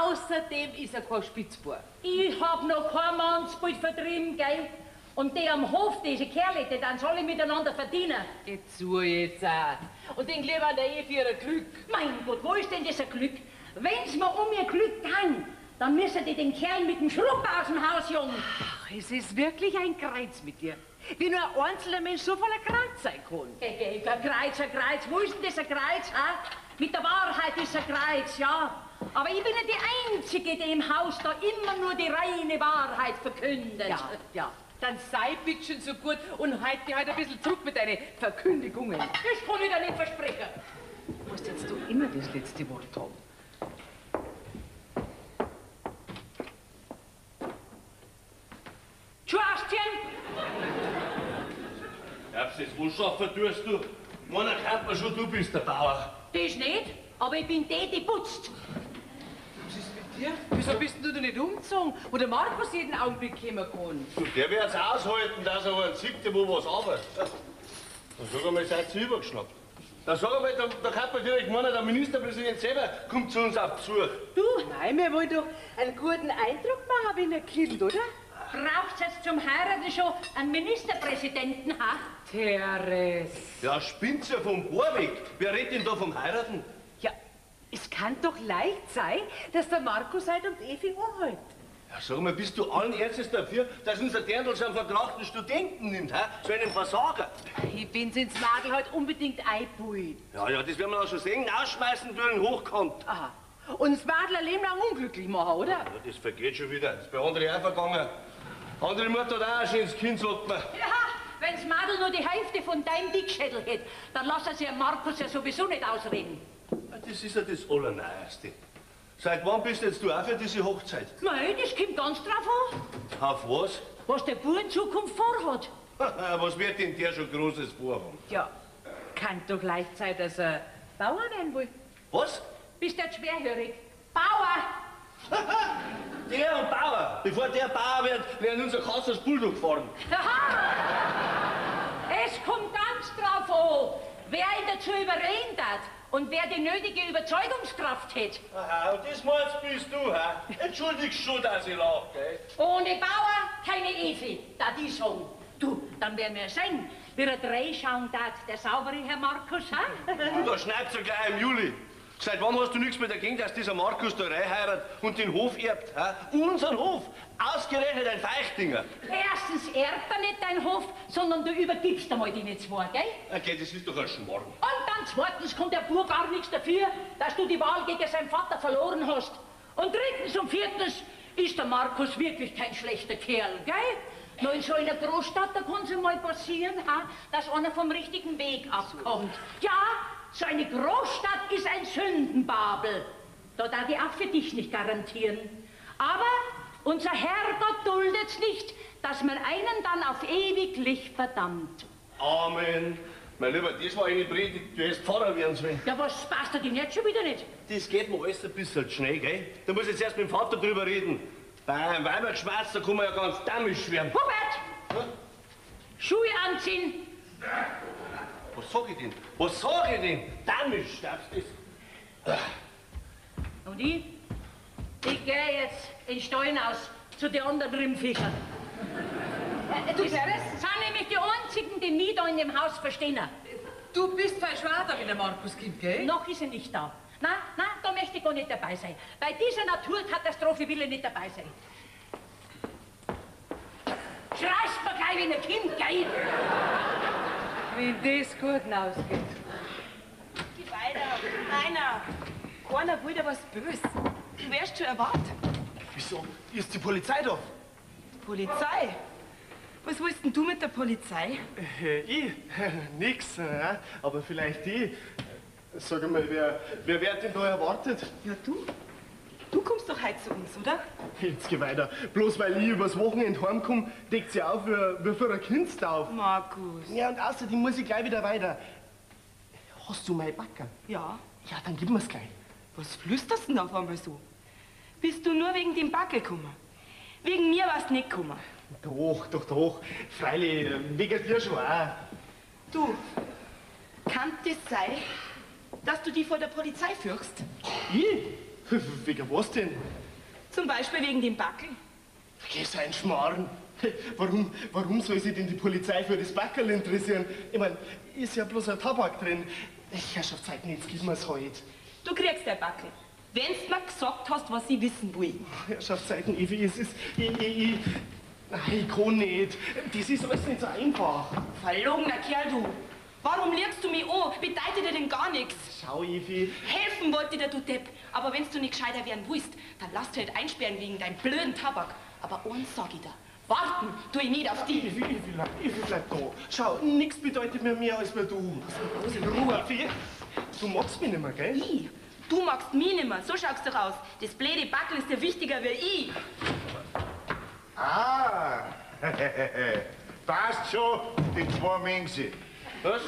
Außerdem ist er kein Spitzbub. Ich hab noch kein Mannsbild vertrieben, gell? Und die am Hof, diese Kerle, die dann soll ich miteinander verdienen. Geh zu jetzt auch. Und den lieber an der Evi ihr Glück. Mein Gott, wo ist denn das ein Glück? Wenn's mir um ihr Glück ging, dann müssen die den Kerl mit dem Schrupp aus dem Haus jagen. Ach, es ist wirklich ein Kreuz mit dir. Wie nur ein einzelner Mensch so voller Kreuz sein kann. Ein Kreuz, ein Kreuz. Wo ist denn das ein Kreuz, ha? Mit der Wahrheit ist ein Kreuz, ja. Aber ich bin ja die Einzige, die im Haus da immer nur die reine Wahrheit verkündet. Ja, ja. Dann sei bitte schon so gut und halt dich halt ein bisschen zurück mit deinen Verkündigungen. Das kann ich dir nicht versprechen. Musst jetzt du immer das letzte Wort haben. Tschüsschen! Darfst das anschaffen, tust du? Meiner kennt man schon, du bist der Bauer. Das nicht, aber ich bin die, die putzt. Was ist mit dir? Wieso bist denn du da nicht umgezogen, wo der Markus jeden Augenblick kommen kann? Du, der wird's aushalten, dass er einen sieht, der wo was arbeitet. Dann sag einmal, seid ihr übergeschnappt. Dann sag einmal, da kann man direkt meinen, der Ministerpräsident selber kommt zu uns auf Besuch. Du? Nein, wir wollen doch einen guten Eindruck machen, wenn er kommt, oder? Braucht's jetzt zum Heiraten schon einen Ministerpräsidenten, ha? Therese. Ja, spinnt's ja vom Bohr weg. Wer redet denn da vom Heiraten? Ja, es kann doch leicht sein, dass der Markus halt um die Evi anhält. Ja, sag mal, bist du allen Ernstes dafür, dass unser Dirndl so einen verkrachten Studenten nimmt, hä? So einen Versager? Ich bin's ins Madel halt unbedingt einbullen. Ja, ja, das werden wir auch schon sehen. Ausschmeißen durch den Hochkant. Aha. Und das Madel ein Leben lang unglücklich machen, oder? Ja, das vergeht schon wieder. Das ist bei André auch vergangen. Andere Mutter hat auch ein schönes Kind, sagt man. Ja, wenn's Madel nur die Hälfte von deinem Dickschädel hätte, dann lass er sich Markus ja sowieso nicht ausreden. Das ist ja das Allerneueste. Seit wann bist jetzt du auch für diese Hochzeit? Nein, das kommt ganz drauf an. Auf was? Was der Bub in Zukunft vorhat. Was wird denn der schon Großes vorhaben? Ja, kann doch leicht sein, dass er Bauer werden will. Was? Bist du jetzt schwerhörig? Bauer! Der und Bauer! Bevor der Bauer wird, werden unser Katz als Bulldog fahren. Es kommt ganz drauf an, wer ihn dazu überreden hat und wer die nötige Überzeugungskraft hat. Aha, und das meinst bist du, ha? Entschuldigst schon, dass ich lach, gell? Ohne Bauer keine Evi, da die sagen. Du, dann werden wir sehen, wie er dreischauen darf, der saubere Herr Markus, ha? Du, da schneit's ja gleich im Juli. Seit wann hast du nichts mehr dagegen, dass dieser Markus da reinheiratet und den Hof erbt? Ha? Unseren Hof! Ausgerechnet ein Feichtinger! Erstens erbt er nicht deinen Hof, sondern du übergibst einmal die zwei, gell? Okay, das ist doch ein Schmarrn. Und dann zweitens kommt der Bub gar nichts dafür, dass du die Wahl gegen seinen Vater verloren hast. Und drittens und viertens ist der Markus wirklich kein schlechter Kerl, gell? Nur in so einer Großstadt, da kann's einmal passieren, ha, dass einer vom richtigen Weg abkommt. Ja, so eine Großstadt ist ein Sündenbabel. Da darf ich auch für dich nicht garantieren. Aber unser Herrgott duldet's nicht, dass man einen dann auf ewiglich verdammt. Amen. Mein Lieber, das war eine Predigt, du hättest Pfarrer werden sollen. Ja, was passt dir denn jetzt schon wieder nicht? Das geht mir alles ein bisschen schnell, gell? Da muss ich jetzt erst mit dem Vater drüber reden. Beim Weibergeschwätz, da kann man ja ganz damisch werden. Hubert! Hm? Schuhe anziehen! Was sag ich denn? Was sag ich denn? Damisch, darfst du das? Und ich? Ich gehe jetzt in den Stall aus zu den anderen Rimmfischern. Du, Teres? Sind nämlich die einzigen, die mich da in dem Haus verstehen. Du bist falsch weiter, wenn der Markus kommt, gell? Noch ist er nicht da. Na, na, da möchte ich gar nicht dabei sein. Bei dieser Naturkatastrophe will ich nicht dabei sein. Schreist mir gleich wie ein Kind, gell? Wenn das gut ausgeht. Geh weiter. Einer. Keiner will dir was Böses. Du wärst schon erwartet. Wieso? Ist die Polizei da? Die Polizei? Was willst denn du mit der Polizei? Ich? Nix, ne? Aber vielleicht die. Sag mal, wer wird denn da erwartet? Ja, du. Du kommst doch heute zu uns, oder? Jetzt geh weiter. Bloß weil ich übers Wochenende heimkomme, deckt sie auf wie für ein Kindstauf. Markus. Ja, und außerdem muss ich gleich wieder weiter. Hast du mein Backer? Ja. Ja, dann gib mir's gleich. Was flüsterst du denn auf einmal so? Bist du nur wegen dem Backel gekommen? Wegen mir warst du nicht gekommen. Doch, doch, doch. Freilich, wegen dir schon auch. Du, kann das sein, dass du die vor der Polizei fürchst? Ich? Wegen was denn? Zum Beispiel wegen dem Backel. Geh, so ein Schmarrn. Warum soll sich denn die Polizei für das Backerl interessieren? Ich mein, ist ja bloß ein Tabak drin. Herrschaftszeiten, jetzt gib mir's halt. Du kriegst dein Backel, wenn's mir gesagt hast, was ich wissen will. Herrschaftszeiten, Evi, es ist... Ich, nein, ich kann nicht. Das ist alles nicht so einfach. Verlogener Kerl, du. Warum lügst du mich an? Bedeutet dir denn gar nichts? Schau, Evi. Helfen wollte dir, du Depp. Aber wenn du nicht gescheiter werden willst, dann lass dich halt einsperren wegen deinem blöden Tabak. Aber eins sag ich dir. Warten tu ich nicht auf dich. Evi, Evi, bleib da. Schau, nichts bedeutet mir mehr als mir du. Los, in Ruhe, Evi. Du magst mich nicht mehr, gell? Ich? Du magst mich nicht mehr. So schaust du doch aus. Das blöde Backel ist dir wichtiger wie ich. Ah, passt schon, die zwei Mengse. Was?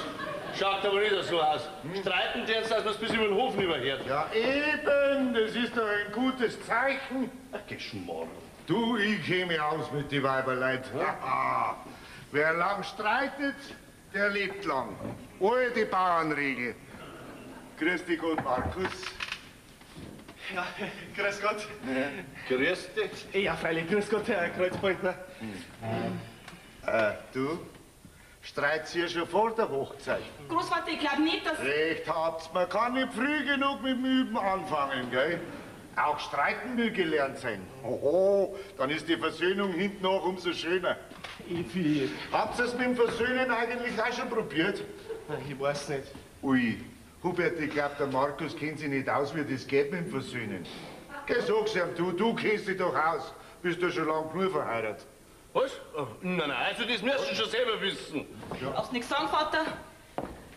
Schaut aber nicht so aus. Streiten die jetzt, dass man's bis über den Hof überhört. Ja, eben, das ist doch ein gutes Zeichen. Ach, Geschmarrn. Du, ich käme aus mit die Weiberleid. Ja. Wer lang streitet, der lebt lang. Alte Bauernregel. Grüß dich Gott, Markus. Ja, grüß Gott. Ja. Grüß dich. Ja, freilich, grüß Gott, Herr Kreuzpointner. Du? Streit's ihr schon vor der Hochzeit? Großvater, ich glaub nicht, dass... Recht habt's, man kann nicht früh genug mit dem Üben anfangen, gell? Auch streiten will gelernt sein. Hoho, dann ist die Versöhnung hinten auch umso schöner. Evi. Habt ihr's mit dem Versöhnen eigentlich auch schon probiert? Ich weiß nicht. Ui, Hubert, ich glaub, der Markus kennt sich nicht aus, wie das geht mit dem Versöhnen. Geh, sag's ihm, du kennst dich doch aus. Bist du schon lang genug verheiratet. Was? Oh, nein, nein, also das müsst ihr schon selber wissen. Ja. Darfst nichts sagen, Vater?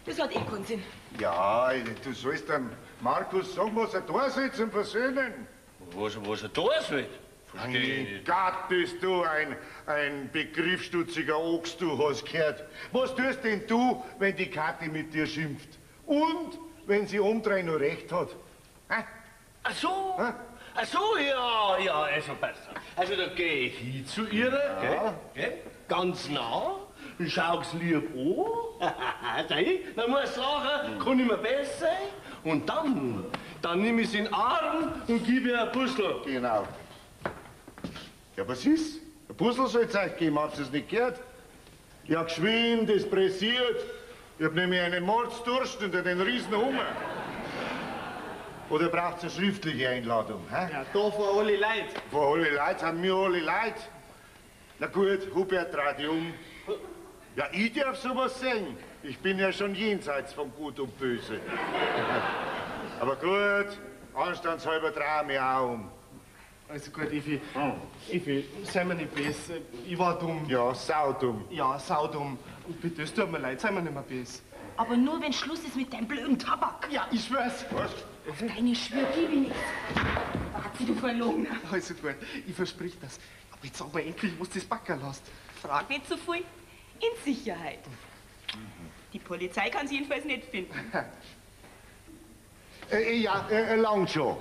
Das hat eh keinen Sinn. Ja, du sollst dem Markus sagen, was er da soll zum Versöhnen. Was er da soll? Verstehe ich nicht. Gott, bist du ein begriffsstutziger Ochs, du hast gehört. Was tust denn du, wenn die Kathi mit dir schimpft? Und wenn sie umdrehen noch recht hat? Hä? Ach so. Hä? Ach so, ja, ja, also besser. Also da gehe ich hin zu ihr, ja. Gell, ganz nah, und schau's lieb an. Dann muss ich lachen, kann ich mir besser sein. Und dann nehme ich sie in den Arm und gebe ihr ein Puzzle. Genau. Ja, was ist? Ein Puzzle soll es euch geben, habt ihr es nicht gehört? Ja, geschwind, es pressiert. Ich hab nämlich einen Mordsdurst und einen riesen Hunger. Oder braucht es eine schriftliche Einladung? Hä? Ja, da vor alle Leute. Vor alle Leute sind wir alle Leute. Na gut, Hubert trat dich um. Ja, ich darf sowas sehen. Ich bin ja schon jenseits von Gut und Böse. Aber gut, anstandshalber dreh ich mich auch um. Also gut, Evi. Evi, sei mir nicht böse. Ich war dumm. Ja, saudumm. Ja, saudumm. Und bitte, es tut mir leid, sei mir nicht mehr böse. Aber nur, wenn Schluss ist mit deinem blöden Tabak. Ja, ich schwör's. Was? Auf deine Schwör gebe ich nichts. Warte, du Verlogener. Also gut, ich versprich das. Aber jetzt sag mir endlich, wo du das Backerl hast. Frag nicht so viel. In Sicherheit. Die Polizei kann sie jedenfalls nicht finden. Ja, lang schon.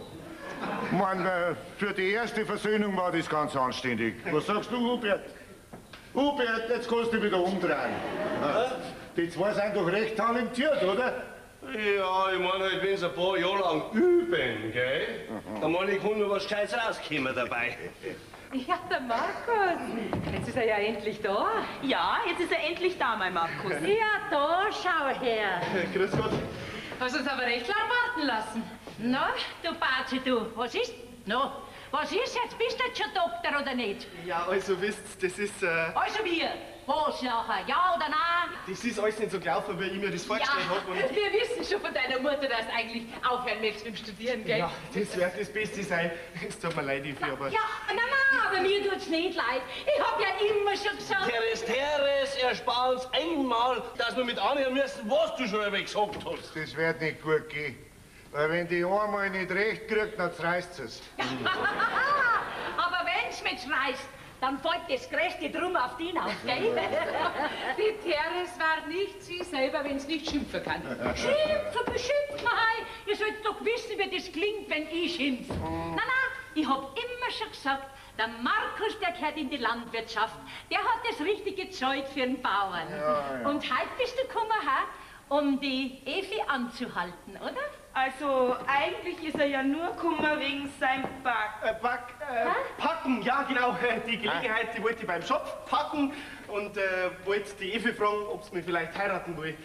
Man, für die erste Versöhnung war das ganz anständig. Was sagst du, Hubert? Hubert, jetzt kannst du dich wieder umdrehen. Die zwei sind doch recht talentiert, oder? Ja, ich meine halt, wenn sie ein paar Jahre lang üben, gell? Dann meine ich, kann noch was Gescheites rauskommen dabei. Ja, der Markus. Jetzt ist er ja endlich da. Ja, jetzt ist er endlich da, mein Markus. Ja, da, schau her. Grüß Gott. Hast uns aber recht lang warten lassen. Na, du Bazi, du, was ist? Na, was ist jetzt? Bist du jetzt schon Doktor oder nicht? Ja, also wisst, das ist... Also wir, was nachher, ja oder nein? Das ist alles nicht so gelaufen, wie ich mir das vorgestellt ja, habe. Und wir wissen schon von deiner Mutter, dass du eigentlich aufhören möchtest mit dem Studieren, gell? Ja, das wird das Beste sein. Es tut mir leid, Evi, aber... Ja, nein, nein, aber mir tut's nicht leid. Ich hab ja immer schon gesagt... Teres, Teres, erspar uns einmal, dass wir mit anhören müssen, was du schon einmal gesagt hast. Das wird nicht gut gehen. Weil wenn die einmal nicht recht kriegt, dann zerreißt es. Aber wenn's mich reißt, dann fällt das größte Drum auf dich auf, gell? Die Teres war nicht sie selber, wenn's nicht schimpfen kann. Schimpfen, beschimpft man hei. Ihr sollt doch wissen, wie das klingt, wenn ich schimpf. Na, na, ich hab immer schon gesagt, der Markus, der gehört in die Landwirtschaft. Der hat das richtige Zeug für den Bauern. Ja, ja. Und heute bist du gekommen, ha, um die Evi anzuhalten, oder? Also, eigentlich ist er ja nur gekommen wegen seinem Back. Packen, ja genau. Die Gelegenheit, die wollte ich beim Schopf packen und wollte die Evi fragen, ob sie mich vielleicht heiraten will.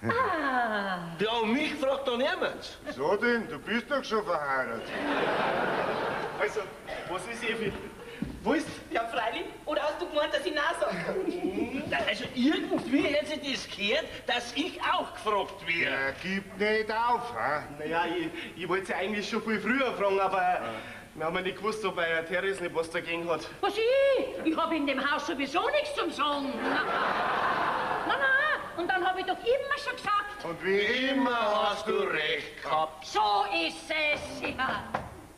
Ah. Ja, und mich fragt doch niemand. So denn, du bist doch schon verheiratet. Also, was ist Evi? Wo ist? Ja, freilich. Oder hast du gemeint, dass ich Nein sage? Also irgendwie hätte sich das gehört, dass ich auch gefragt werde. Ja, gib nicht auf, hä? Naja, ich wollte sie eigentlich schon viel früher fragen, aber wir haben ja nicht gewusst, ob euer Therese nicht was dagegen hat. Was ich? Ich hab in dem Haus sowieso nichts zum Sagen. Na, na, und dann hab ich doch immer schon gesagt. Und wie immer hast du recht gehabt. So ist es, ja.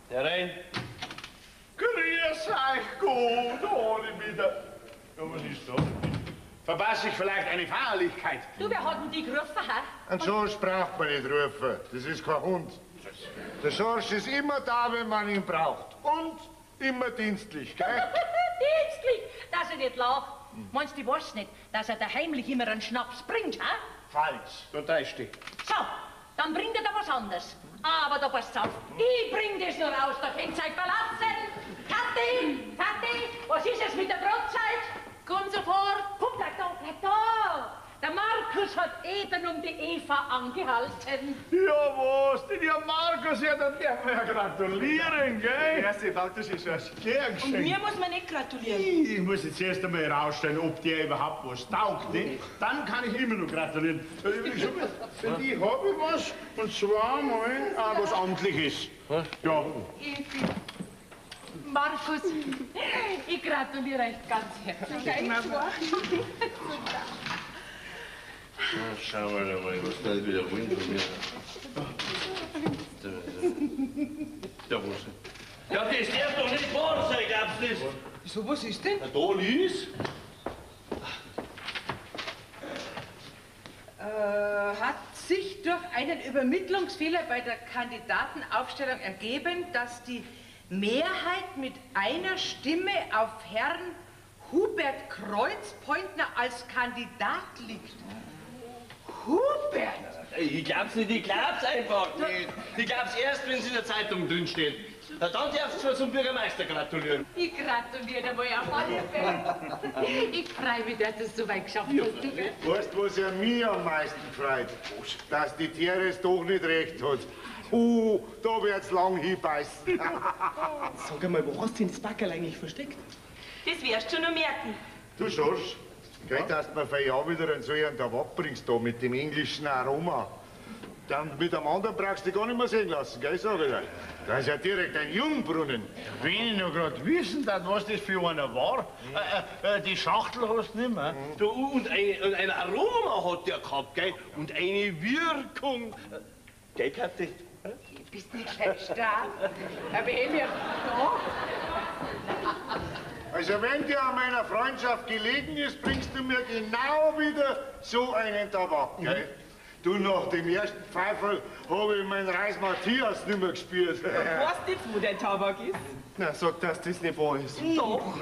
Herein. Grüß euch gut, ohne wieder. Ja, was ist da? Verpasse ich vielleicht eine Feierlichkeit? Du, wer hat denn die gerufen, hä? Einen Schorsch braucht man nicht rufen. Das ist kein Hund. Der Schorsch ist immer da, wenn man ihn braucht. Und immer dienstlich, gell? Dienstlich, dass er nicht lacht. Meinst du, ich weiß nicht, dass er da heimlich immer einen Schnaps bringt, hä? Falsch. Du täuschst dich. So, dann bringt er da was anderes. Aber da passt auf, ich bring das nur raus, da könnt ihr euch verlassen. Kathi, Kathi, was ist es mit der Brotzeit? Komm sofort. Komm, bleib da, bleib da. Der Markus hat eben um die Eva angehalten. Ja, was? Denn ja, Markus, ja, dann darf man ja gratulieren, gell? Erste, danke schön, Schorsch. Gern Und geschenkt. mir muss man nicht gratulieren. Ich muss jetzt erst einmal herausstellen, ob der überhaupt was taugt. Ne? Dann kann ich immer noch gratulieren. Für die habe ich was, und zwar mal was Amtliches. Ja. Evi. Markus, ich gratuliere euch ganz herzlich. Jetzt schauen wir mal, was da wieder wollen von mir. Ja, was? Ja, das darf doch nicht wahr sein, glaubst du das? Wieso, was ist denn? Na, da lies. Hat sich durch einen Übermittlungsfehler bei der Kandidatenaufstellung ergeben, dass die Mehrheit mit einer Stimme auf Herrn Hubert Kreuzpointner als Kandidat liegt. Hubert! Ich glaub's nicht, ich glaub's einfach nicht. Ich glaub's erst, wenn's in der Zeitung drinsteht. Na, dann darfst du zum Bürgermeister gratulieren. Ich gratuliere dir mal auf alle Fälle. Ich freue mich, dass du es so weit geschafft hast, du, gell? Weißt du, was ja mich am meisten freut? Dass die Therese doch nicht recht hat. Da wird's lang hinbeißen. Sag einmal, wo hast du denn das Backerl eigentlich versteckt? Das wirst du schon noch merken. Du Schorsch, gell, dass du mir für Jahr wieder einen solchen Tabak bringst da mit dem englischen Aroma. Dann mit dem anderen brauchst du dich gar nicht mehr sehen lassen, gell, sag ich dir. Da ist ja direkt ein Jungbrunnen. Wenn ich noch grad wissen darf, was das für einer war. Die Schachtel hast du nicht mehr. Du, und ein Aroma hat der gehabt, gell? Und eine Wirkung. Gell, Kathi? Du bist nicht gleich stark. Aber Emil, da. Also wenn dir an meiner Freundschaft gelegen ist, bringst du mir genau wieder so einen Tabak, gell? Du, nach dem ersten Pfeiferl habe ich meinen Reis Matthias nicht mehr gespürt. Weißt du jetzt, wo dein Tabak ist? Na, sag, dass das nicht wahr ist. Doch.